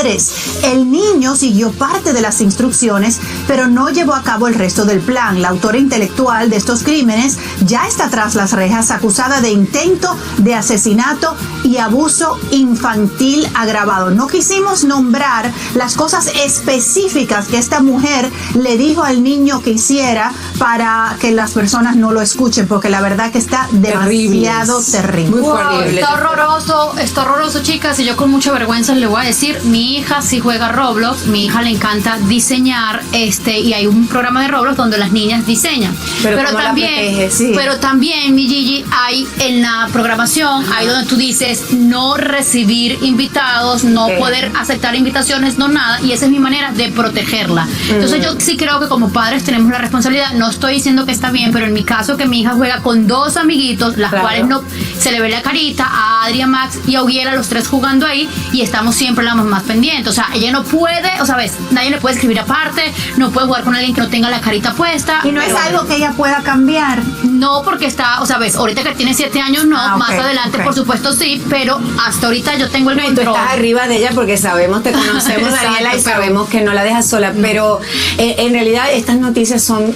El niño siguió parte de las instrucciones, pero no llevó a cabo el resto del plan. La autora intelectual de estos crímenes ya está tras las rejas acusada de intento de asesinato y abuso infantil agravado. No quisimos nombrar las cosas específicas que esta mujer le dijo al niño que hiciera para que las personas no lo escuchen, porque la verdad que está demasiado terrible. Wow, está horroroso, está horroroso, chicas. Y yo con mucha vergüenza le voy a decir, mi hija sí juega Roblox, mi hija le encanta diseñar, este, y hay un programa de Roblox donde las niñas diseñan. Pero Pero, ¿cómo la también, proteges? Sí. pero también, mi Gigi, hay en la programación, hay donde tú dices no recibir invitados, no Ok. poder aceptar invitaciones, no nada, y esa es mi manera de protegerla. Entonces Mm. yo sí creo que como padres tenemos la responsabilidad, no estoy diciendo que está bien, pero en mi caso que mi hija juega con dos amiguitos, las Claro. cuales no se le ve la carita a Adria, Max y a Uguiela, los tres jugando ahí, y estamos siempre las más pendientes. O sea, ella no puede, o sea, ves, nadie le puede escribir aparte, no puede jugar con alguien que no tenga la carita puesta. Y no es pero- algo que ella pueda cambiar. No, porque está, o sea, ves, ahorita que tiene siete años, no, Ah, ok, más adelante, ok. por supuesto, sí, pero hasta ahorita yo tengo el No, y tú control. estás arriba de ella porque sabemos, te conocemos, Exacto, Daniela, y pero- sabemos que no la dejas sola. Pero eh, en realidad estas noticias son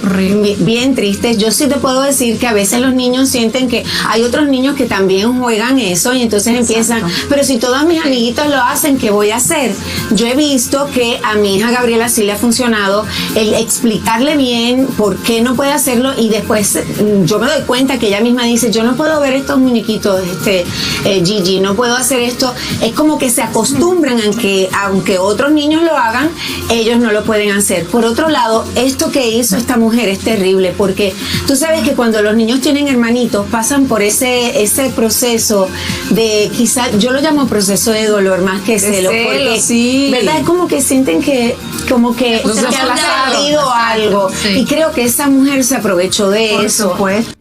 bien tristes. Yo sí te puedo decir que a veces los niños sienten que hay otros niños que también juegan eso y entonces empiezan, pero si todos mis amiguitos lo hacen, ¿qué voy a hacer? Yo he visto que a mi hija Gabriela sí le ha funcionado el explicarle bien por qué no puede hacerlo y después mm, yo me doy cuenta que ella misma dice, yo no puedo ver estos muñequitos, este, eh, Gigi, no puedo hacer esto. Es como que se acostumbran a que aunque otros niños lo hagan, ellos no lo pueden hacer. Por otro lado, esto que hizo esta mujer es terrible porque tú sabes que cuando los niños tienen hermanitos pasan por ese, ese proceso de quizá, yo lo llamo proceso de dolor más que De celo, celo, porque sí. ¿verdad? Es como que sienten que como que Los que han desplazaron. perdido algo. Sí. Y creo que esa mujer se aprovechó de Por eso. supuesto.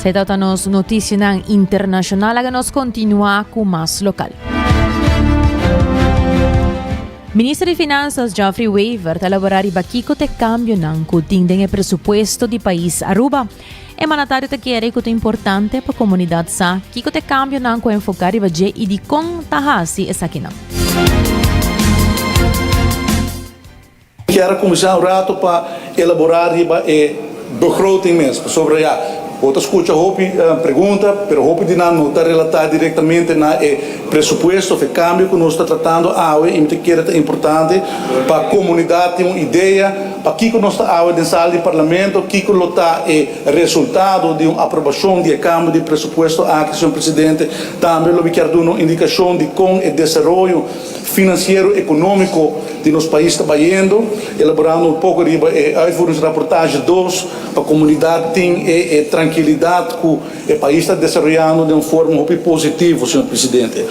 Se trata nos noticianan internacional, haga nos continua con más local. Minister di Finanzas Geoffrey Wever ta elabora riba kico t'e cambionan cu tin den e presupuesto di pais Aruba. E mandatario ta kere cu ta importante pa comunidad sa kico t'e cambionan cu a enfoca riba dje y dicon ta haci esakinan. Kier a kuminsá un rato pa elaborá riba e begroting mes, pasobra ya bo ta skucha hopi pregunta, pero hopi di nan no ta relatá direktamente na e presupuesto òf e kambio ku nos ta tratando awe i mi ta kere ta importante pa komunidat tin un idea pakiko nos ta awe den sala di parlamento, kiko lo ta e resultado di un aprobashon di e kambio di presupuesto aki, señor presidente. Tambe lo mi kier duna un indikashon di kon e desaroyo Financiero economico di nos pais ta bayendo, elaborando un poco riba e uitvoeringsrapportage dos pa comunidad tin e e trankilidad cu e pais ta desaroyando den un forma hopi positivo, señor Presidente.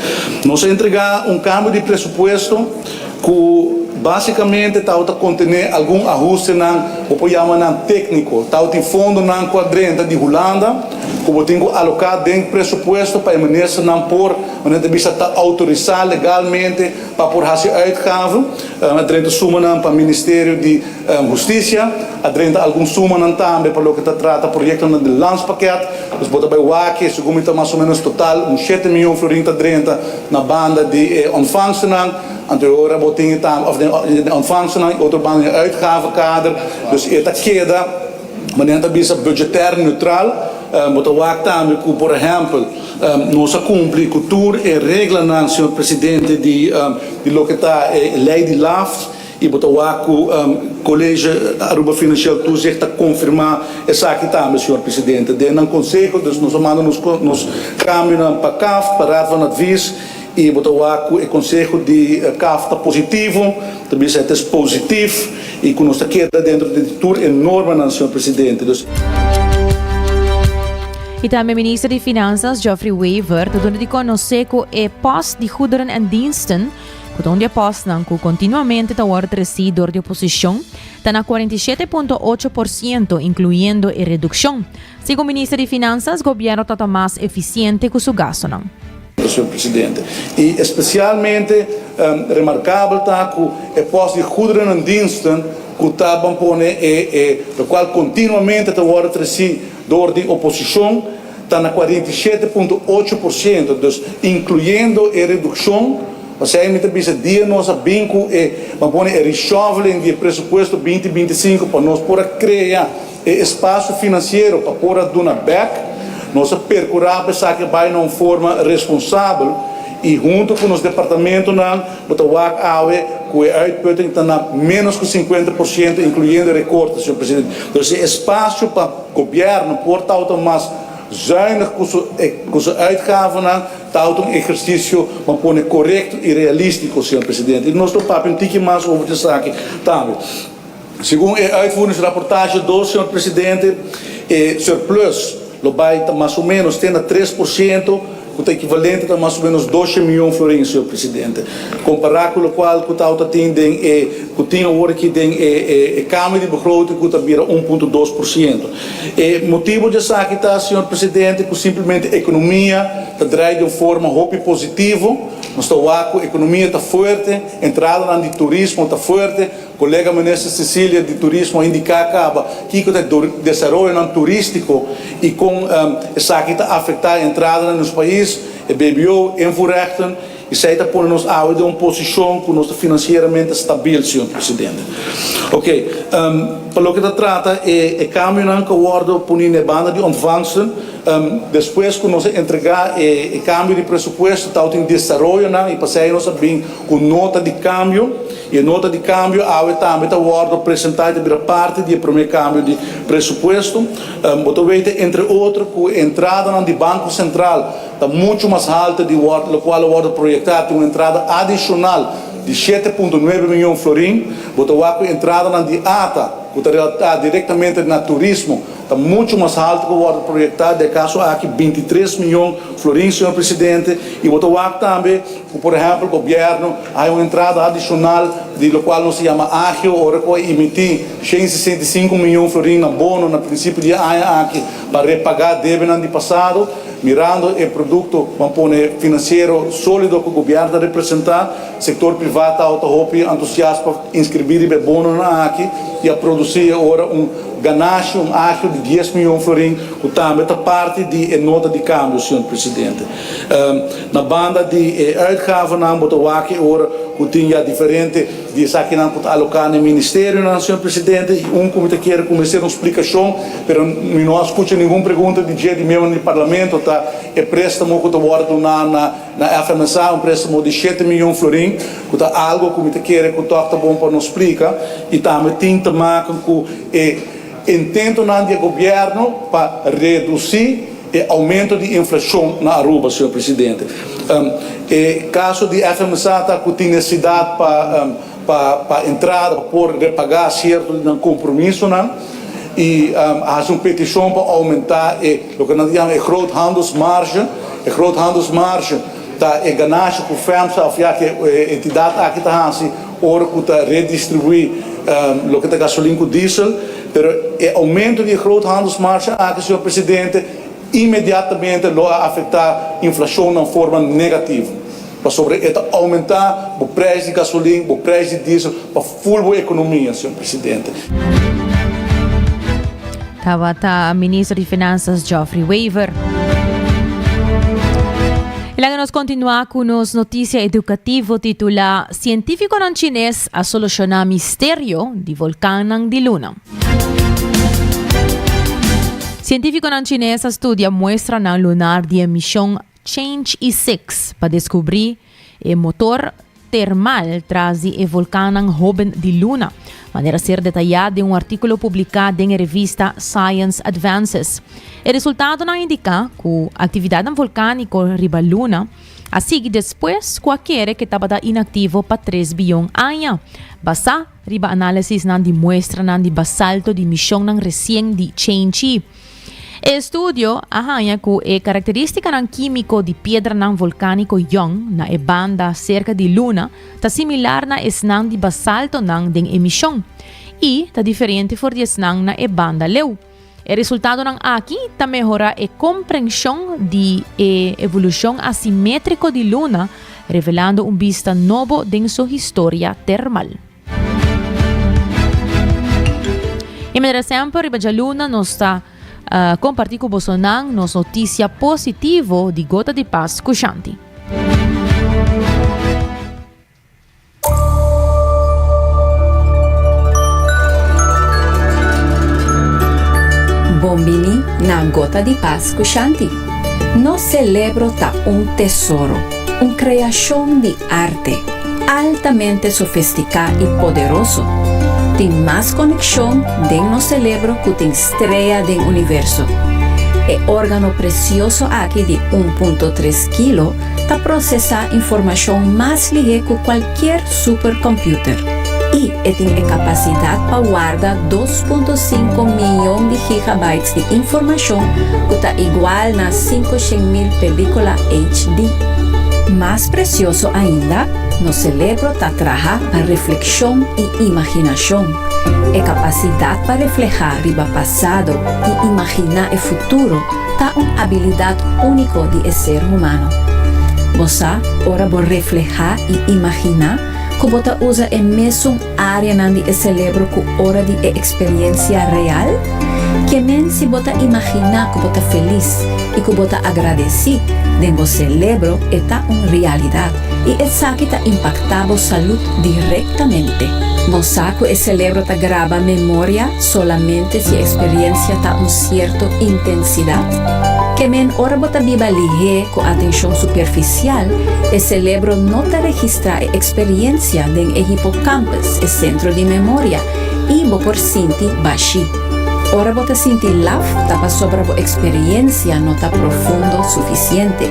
Nos a entrega un cambio di presupuesto cu basicamente tawata contene algun ahustenan, bo por yama nan tecnico. Tawatin fondonan cu a drenta di Hulanda cu bo tin cu aloca den presupuesto pa e ministernan por Wanneer ta bisa ta outorisá legalmente pa por hasi uitgaven, a drenta sumanan pa Ministerio di Hustisia, a drenta algun sumanan tambe pa loke ta trata proyektonan di landspakket. Dus bo ta bai wak, segun mi ta mas o menos total un shete miyon florin ta drenta na banda di e ontvangstennan. Anto e ora bo tin e tambe, òf den ontvangstennan i otro banda den uitgavenkader. Dus e ta keda, wanneer ta bisa budgetair neutral, bo ta wak tambe ku por ehèmpel, Nos a cumpli cu tur e reglanan, señor Presidente, di di loke ta e ley di LAFT Y bo ta wak cu College Aruba Financieel Toezicht ta confirma esaki tambe, señor Presidente. Den nan conseho, dus nos a manda nos nos cambionan pa CAft, pa Raad van Advies, y bo ta wak cu e conseho di CAft ta positivo, ta bisa het is positief y cu nos ta keda dentro di tur e normanan, señor Presidente. Dus. Y tambe Minister di Finanzas Geoffrey Wever ta duna di conoce cu e post di goederen en diensten, ku ta un di e pòstnan ku kontinuamente ta wòrdu tresí dor di oposishon, ta na 47.8%, inkluyendo e redukshon. Segun Minister di Finansas, gobièrnu ta ta mas efisiente ku su gastunan. Señor Presidente. I espesialmente remarkabel ta ku e pòst di goederen en diensten ku ta ban pone e e lokual kontinuamente ta wòrdu tresí dor di oposishon, ta na 47.8%, dus inkluyendo e redukshon, pasei mi ta bisa dia nos a bin ku e, ban pone e reshuffling di e presupuesto 2025 pa nos por a krea e espasio finansiero pa por a duna bèk, nos a perkurá pa esaki a bai na un forma responsabel i hunto ku nos departamentonan bo ta wak awe ku e uitputting ta na ménos ku 50% inkluyendo e rekorte, señor presidente. Dus e espasio pa. Gobierno por tawata mas zuinig cu su cu su uitgavennan, tawata un ehercicio ban pone corecto y realistico, señor Presidente. Y nos lo papia un tiki mas over di esaki tambe. Segun e uitvoeringsrapportage dos, señor Presidente, e surplus lo bay ta mas o menos te na 3%, Ku ta ekivalente ta mas o menos doshe mion florin, señor presidente. Kompará ku lokual ku tawata tin den e ku tin awor aki den e e kambio di begroting ku ta bira 1.2%. E motibu di esaki ta, señor presidente, ku simplemente ekonomia ta drai di un forma hopi positivo. Nos ta wak ku ekonomia ta fuerte, entradanan di turismo ta fuerte. Kolega Minister Cecilia di Turismo a indiká kaba kiko ta e desaroyonan turístiko i kon esaki ta afektá e entradanan di nos pais, e BBO, invoerrechten, i esei ta pone nos awe den un posishon ku nos ta finansieramente stabil, señor Presidente. Oke, pa loke ta trata e kambionan ku a wòrdu poni na e banda di ontvangsten, despues ku nos a entregá e kambio di presupuesto tabatin desaroyonan i pasei nos a bin ku nota di kambio. I e nota di kambio awe tambe ta wòrdu presentá i ta bira parti di e promé kambio di presupuesto. Bo ta weten entre otro ku e entradanan di Banko Sentral ta muchu mas haltu di lokual a wòrdu proyektá. Tin un entrada adishonal di 7.9 mion florin. Bo ta wak ku e entradanan di ata ku ta relatá direktamente na turismo ta muchu mas haltu ku a wòrdu proyektá, den e kaso aki 23 mion florin, señor presidente. I bo ta wak tambe Ku por ehèmpel gobièrnu a haña un entrada adishonal di lokual nos ta yama agio ora ku a emití 165 mion florin na bono na prinsipio di e aña aki pa repagá debenan di pasado. Mirando e produkto ban pone finansiero sólido ku gobièrnu ta representá, sektor privá tabata hopi antusias pa inskribí riba e bononan aki i a produsí e ora un ganashi, un agio di 10 mion florin ku tambe ta parti di e nota di kambio, señor presidente. Na banda di e uitgavennan bo ta wak e ora ku tin ya diferente di esakinan ku ta aloká na e ministerionan, señor presidente, i un ku mi ta kere ku mester un splikashon, pero mi no a skucha ningun pregunta di dje di miembronan di parlamento, ta e préstamo ku ta wòrdu duná na na FMSA, un préstamo di shete miyon florin, ku ta algu ku mi ta kere ku tòg ta bon pa nos splika, i tambe tin te maken ku e intentonan di e gobièrnu pa redusí E aumento di inflacion na Aruba, señor Presidente. E caso di FMSA ta cu tin necesidad pa pa pa entrada pa por repaga cierto di nan compromisonan y a haci un peticion pa aumenta e loke nan ta yama e groothandelsmarge. E groothandelsmarge ta e ganashi cu FEMSA of ya cu e entidad aki ta haci ora cu ta redistribui loke ta gasolin cu diesel. Pero e aumento di e groothandelsmarge aki, señor Presidente, inmediatamente lo a afecta inflacion na un forma negativo, pasobra e ta aumenta bo prijs di gasolin, bo prijs di diesel pa full bo economia, señor Presidente. Tabata Minister di Finanzas Geoffrey Wever. Y laga nos continua cu nos noticia educativo titula Cientificonan Chines a soluciona misterio di volcannan di luna. Cientificonan Chines a studia muestranan lunar di e mision Chang'e 6 pa descubri e motor. termal tras di e volkannan hoben di luna, manera ser detayá den un artíkulo publiká den e revista Science Advances. E resultadonan a indiká ku aktividatnan volkániko riba luna a sigui despues ku a kere ku e tabata inaktivo pa tres biyon aña, basá riba análisisnan di muestranan di basalto di mishonnan resien di Chang'e. E estudio a haña ku e karakterístikanan kímiko di piedranan volkániko yòn na e banda serka di luna ta similar na esnan di basaltonan den e mishon i ta diferente for di esnan na e banda leu. E resultadonan aki ta mehorá e komprenshon di e evolushon asimétriko di luna, revelando un bista nobo den su historia termal. I manera semper riba djaluna nos ta kompartí ku bosonan nos notisia positivo di Gota di Pas ku Shanti. Bon bini na Gota di Pas ku Shanti. Nos celebro ta un tesoro, un creacion di arte, altamente sofistiká i poderoso. Tin mas konekshon den nos selebro ku tin strea den universo. E órgano presioso aki di un punto tres kilo ta prosesá informashon mas lihé ku kualkier superkòmpiuter i e tin e kapasidat pa warda 2.5 miyon di gigabytes di informashon ku ta igual na 500.000 pelíkula HD. Mas presioso ainda, nos selebro ta traha pa reflekshon i imaginashon. E kapasidat pa reflehá riba pasado i imaginá e futuro ta un abilidat úniko di e ser humano. Bo sa, ora bo reflehá i imaginá, ku bo ta usa e mesun áreanan di e selebro ku ora di e eksperensia real? Ke men si bo ta imaginá ku bo ta felis i ku bo ta agradesí, den bo selebro e ta un realidat i esaki ta impaktá bo salud direktamente. Bo sa ku e selebro ta graba memoria solamente si e eksperensia ta un sierto intensidat? Ke men ora bo ta biba lihé ku atenshon superfisial, e selebro no ta registrá e eksperensia den e hipokampus, e sentro di memoria, i bo por sinti bashí. Ora bo ta sinti laf ta pasobra bo eksperensia no ta profundo sufisiente.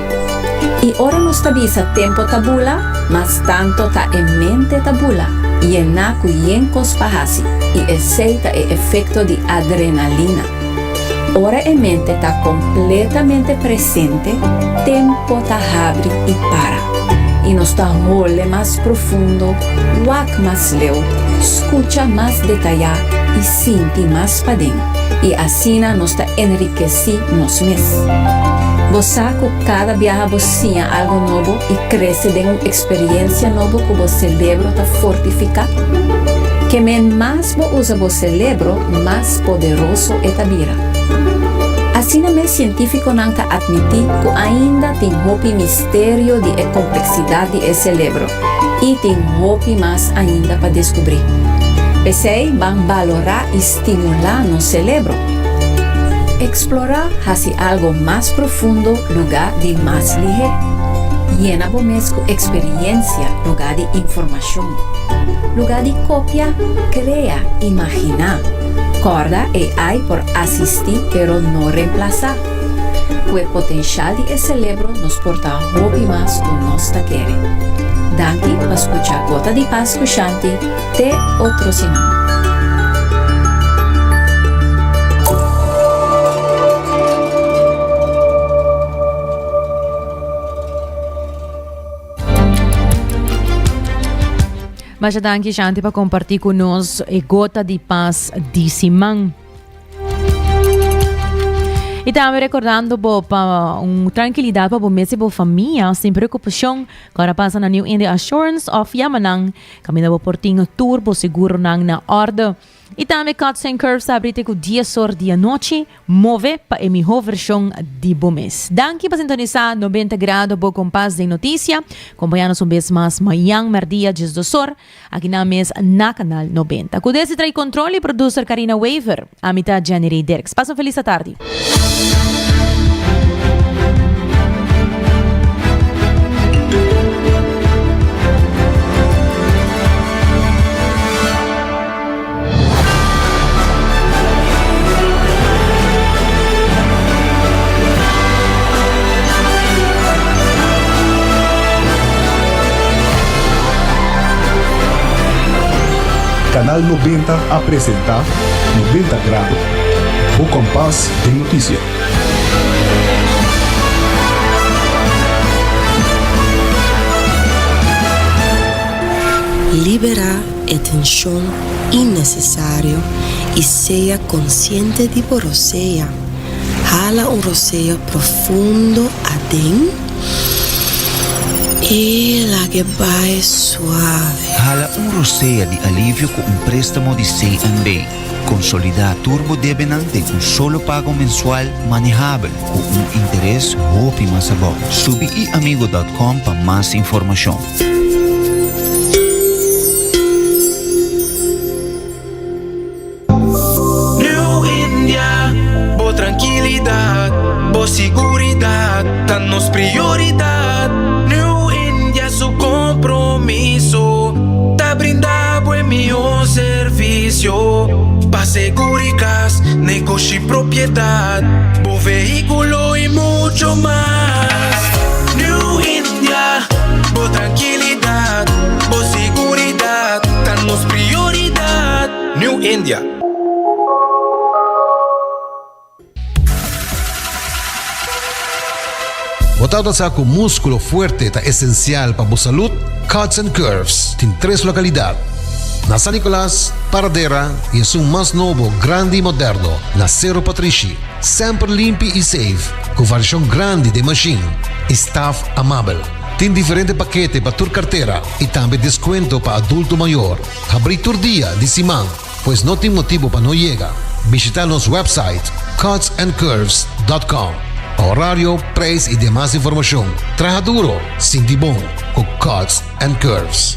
I ora nos ta bisa tempo ta bula, mas tanto ta e mente ta bula, yená ku yen kos pa hasi, i esei ta e efekto di adrenalina. Ora e mente ta kompletamente presente, tempo ta habri i para. I nos ta hole mas profundo, wak mas leu, skucha mas detayá i sinti mas paden. I asina nos ta enrikesí nos mes. Bo sa ku kada biaha bo siña algu nobo i krese den un eksperensia nobo ku bo selebro ta fortifiká? Ke men mas bo usa bo selebro, mas poderoso e ta bira. Asina mes sientífikonan ta atmití ku ainda tin hopi misterio di e kompleksidat di e selebro i tin hopi mas ainda pa deskubrí. P'esei ban balorá i stimulá nos selebro. Eksplorá hasi algu mas profundo lugá di mas lihé. Yena bo mes ku eksperiensia lugá di informashon. Lugá di kopia, krea, imaginá. Kòrda AI por asistí pero no remplasá. Ku e potenshal di e selebro nos por ta hopi mas ku nos ta kere. Danki pa skucha Gota di Pas ku Shanti, te otro siman. Masha danki Shanti pa comparti cu nos e gota di pas di siman. Y tambe recordando bo pa un tranquilidad pa bo mes y bo famia sin preocupacion. Ora pasa na New India Assurance of yama nan caminda bo por tin tur bo seguronan na orde. Y tambe Cuts and Curves ta abri te cu dies or di anochi. Move pa e miho vershon di bo mes. Danki pa sintonisá 90 Grado bo kompas den notisia. Kompañá nos un bes mas mañan mèrdia 12 or aki nan mes na Kanal 90. Ku desi tra'i kontrol i producer Karina Wever. Ami ta Jenny Rey Dirks. Pasa un felis atardi. Canal 90 a presenta 90 Grado, bo kompas den notisia. Liberá e tenshon innesesario i sea konsiente di bo rosea. Hala un rosea profundo aden i lag'e bai suave. Hala un rosea di alivio ku un préstamo di CNB. Konsolidá tur bo debenan den un solo pago mensual manehabel ku un interes hopi mas abou. Subi iamigo dòt kòm pa mas informashon. New India, bo trankilidat, bo siguridat ta nos prioridat. New India su kompromiso ta brinda bo e mihó servisio pa seguri kas, negoshi, propiedat, bo vehíkulo i mucho mas. New India, bo trankilidat, bo siguridat ta nos prioridat. New India. Bo tabata sa cu musculo fuerte ta esencial pa bo salud? Cuts and Curves tin tres localidad, na San Nicolas, Paradera y esun mas nobo, grandi y moderno, na Cerro Patrishi. Semper limpi y safe, cu variacion grandi den machine y staff amabel. Tin diferente pakete pa tur cartera y tambe descuento pa adulto mayor. Habrí tur dia di siman, pues no tin motibu pa no yega. Bishitá nos website cutsandcurves.com pa horario, prijs i demas informashon. Traha duro, sinti bon ku Cuts and Curves.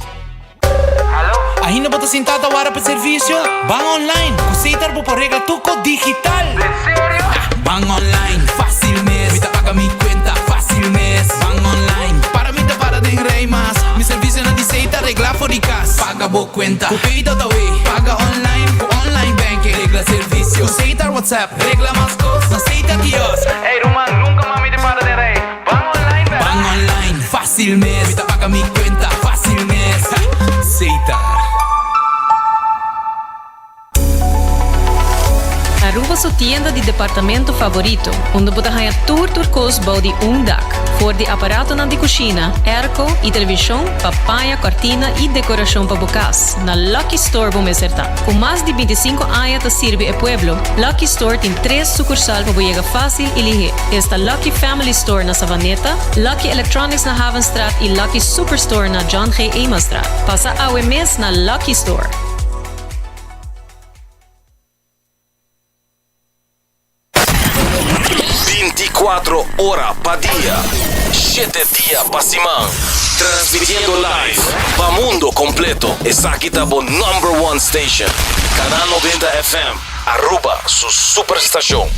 Ainda bo ta sintá ta wara pa servisio? Ban online! Ku Setar bo por regla tur kos digital! Den serio? Ban online, fácil mes! Mi ta paga mi kuenta fácil mes! Ban online, para mi ta para den rei mas! Mi servisionan di Setar regla for di kas! Paga bo kuenta ku Pay.awe! Paga online ku online banking! Regla servisio ku Setar WhatsApp! Regla mas kos na Setar kiosk! Ey ruman, nunka mas mi ta para den rei! Ban online bèl! Ban online, fácil mes! Mi ta paga mi kuenta fácil mes! Setar. Aruba su tienda di departamento favorito, unda bo ta haña tur tur kos bou di un dak. For di aparatonan di kushina, airco i televishon pa paña, kòrtina i dekorashon pa bo kas, na Lucky Store bo mester ta. Ku mas di bintisinko aña ta sirbi e pueblo, Lucky Store tin tres sukursal pa bo yega fásil i lihé. Esta Lucky Family Store na Savaneta, Lucky Electronics na Havenstraat i Lucky Superstore na John G. Emastraat. Pasa awe mes na Lucky Store! 24 ora pa dia, shete dia pa siman. Transmitiendo live pa mundo completo. Esaki ta bo number one station. Canal 90 FM, Aruba su superstacion.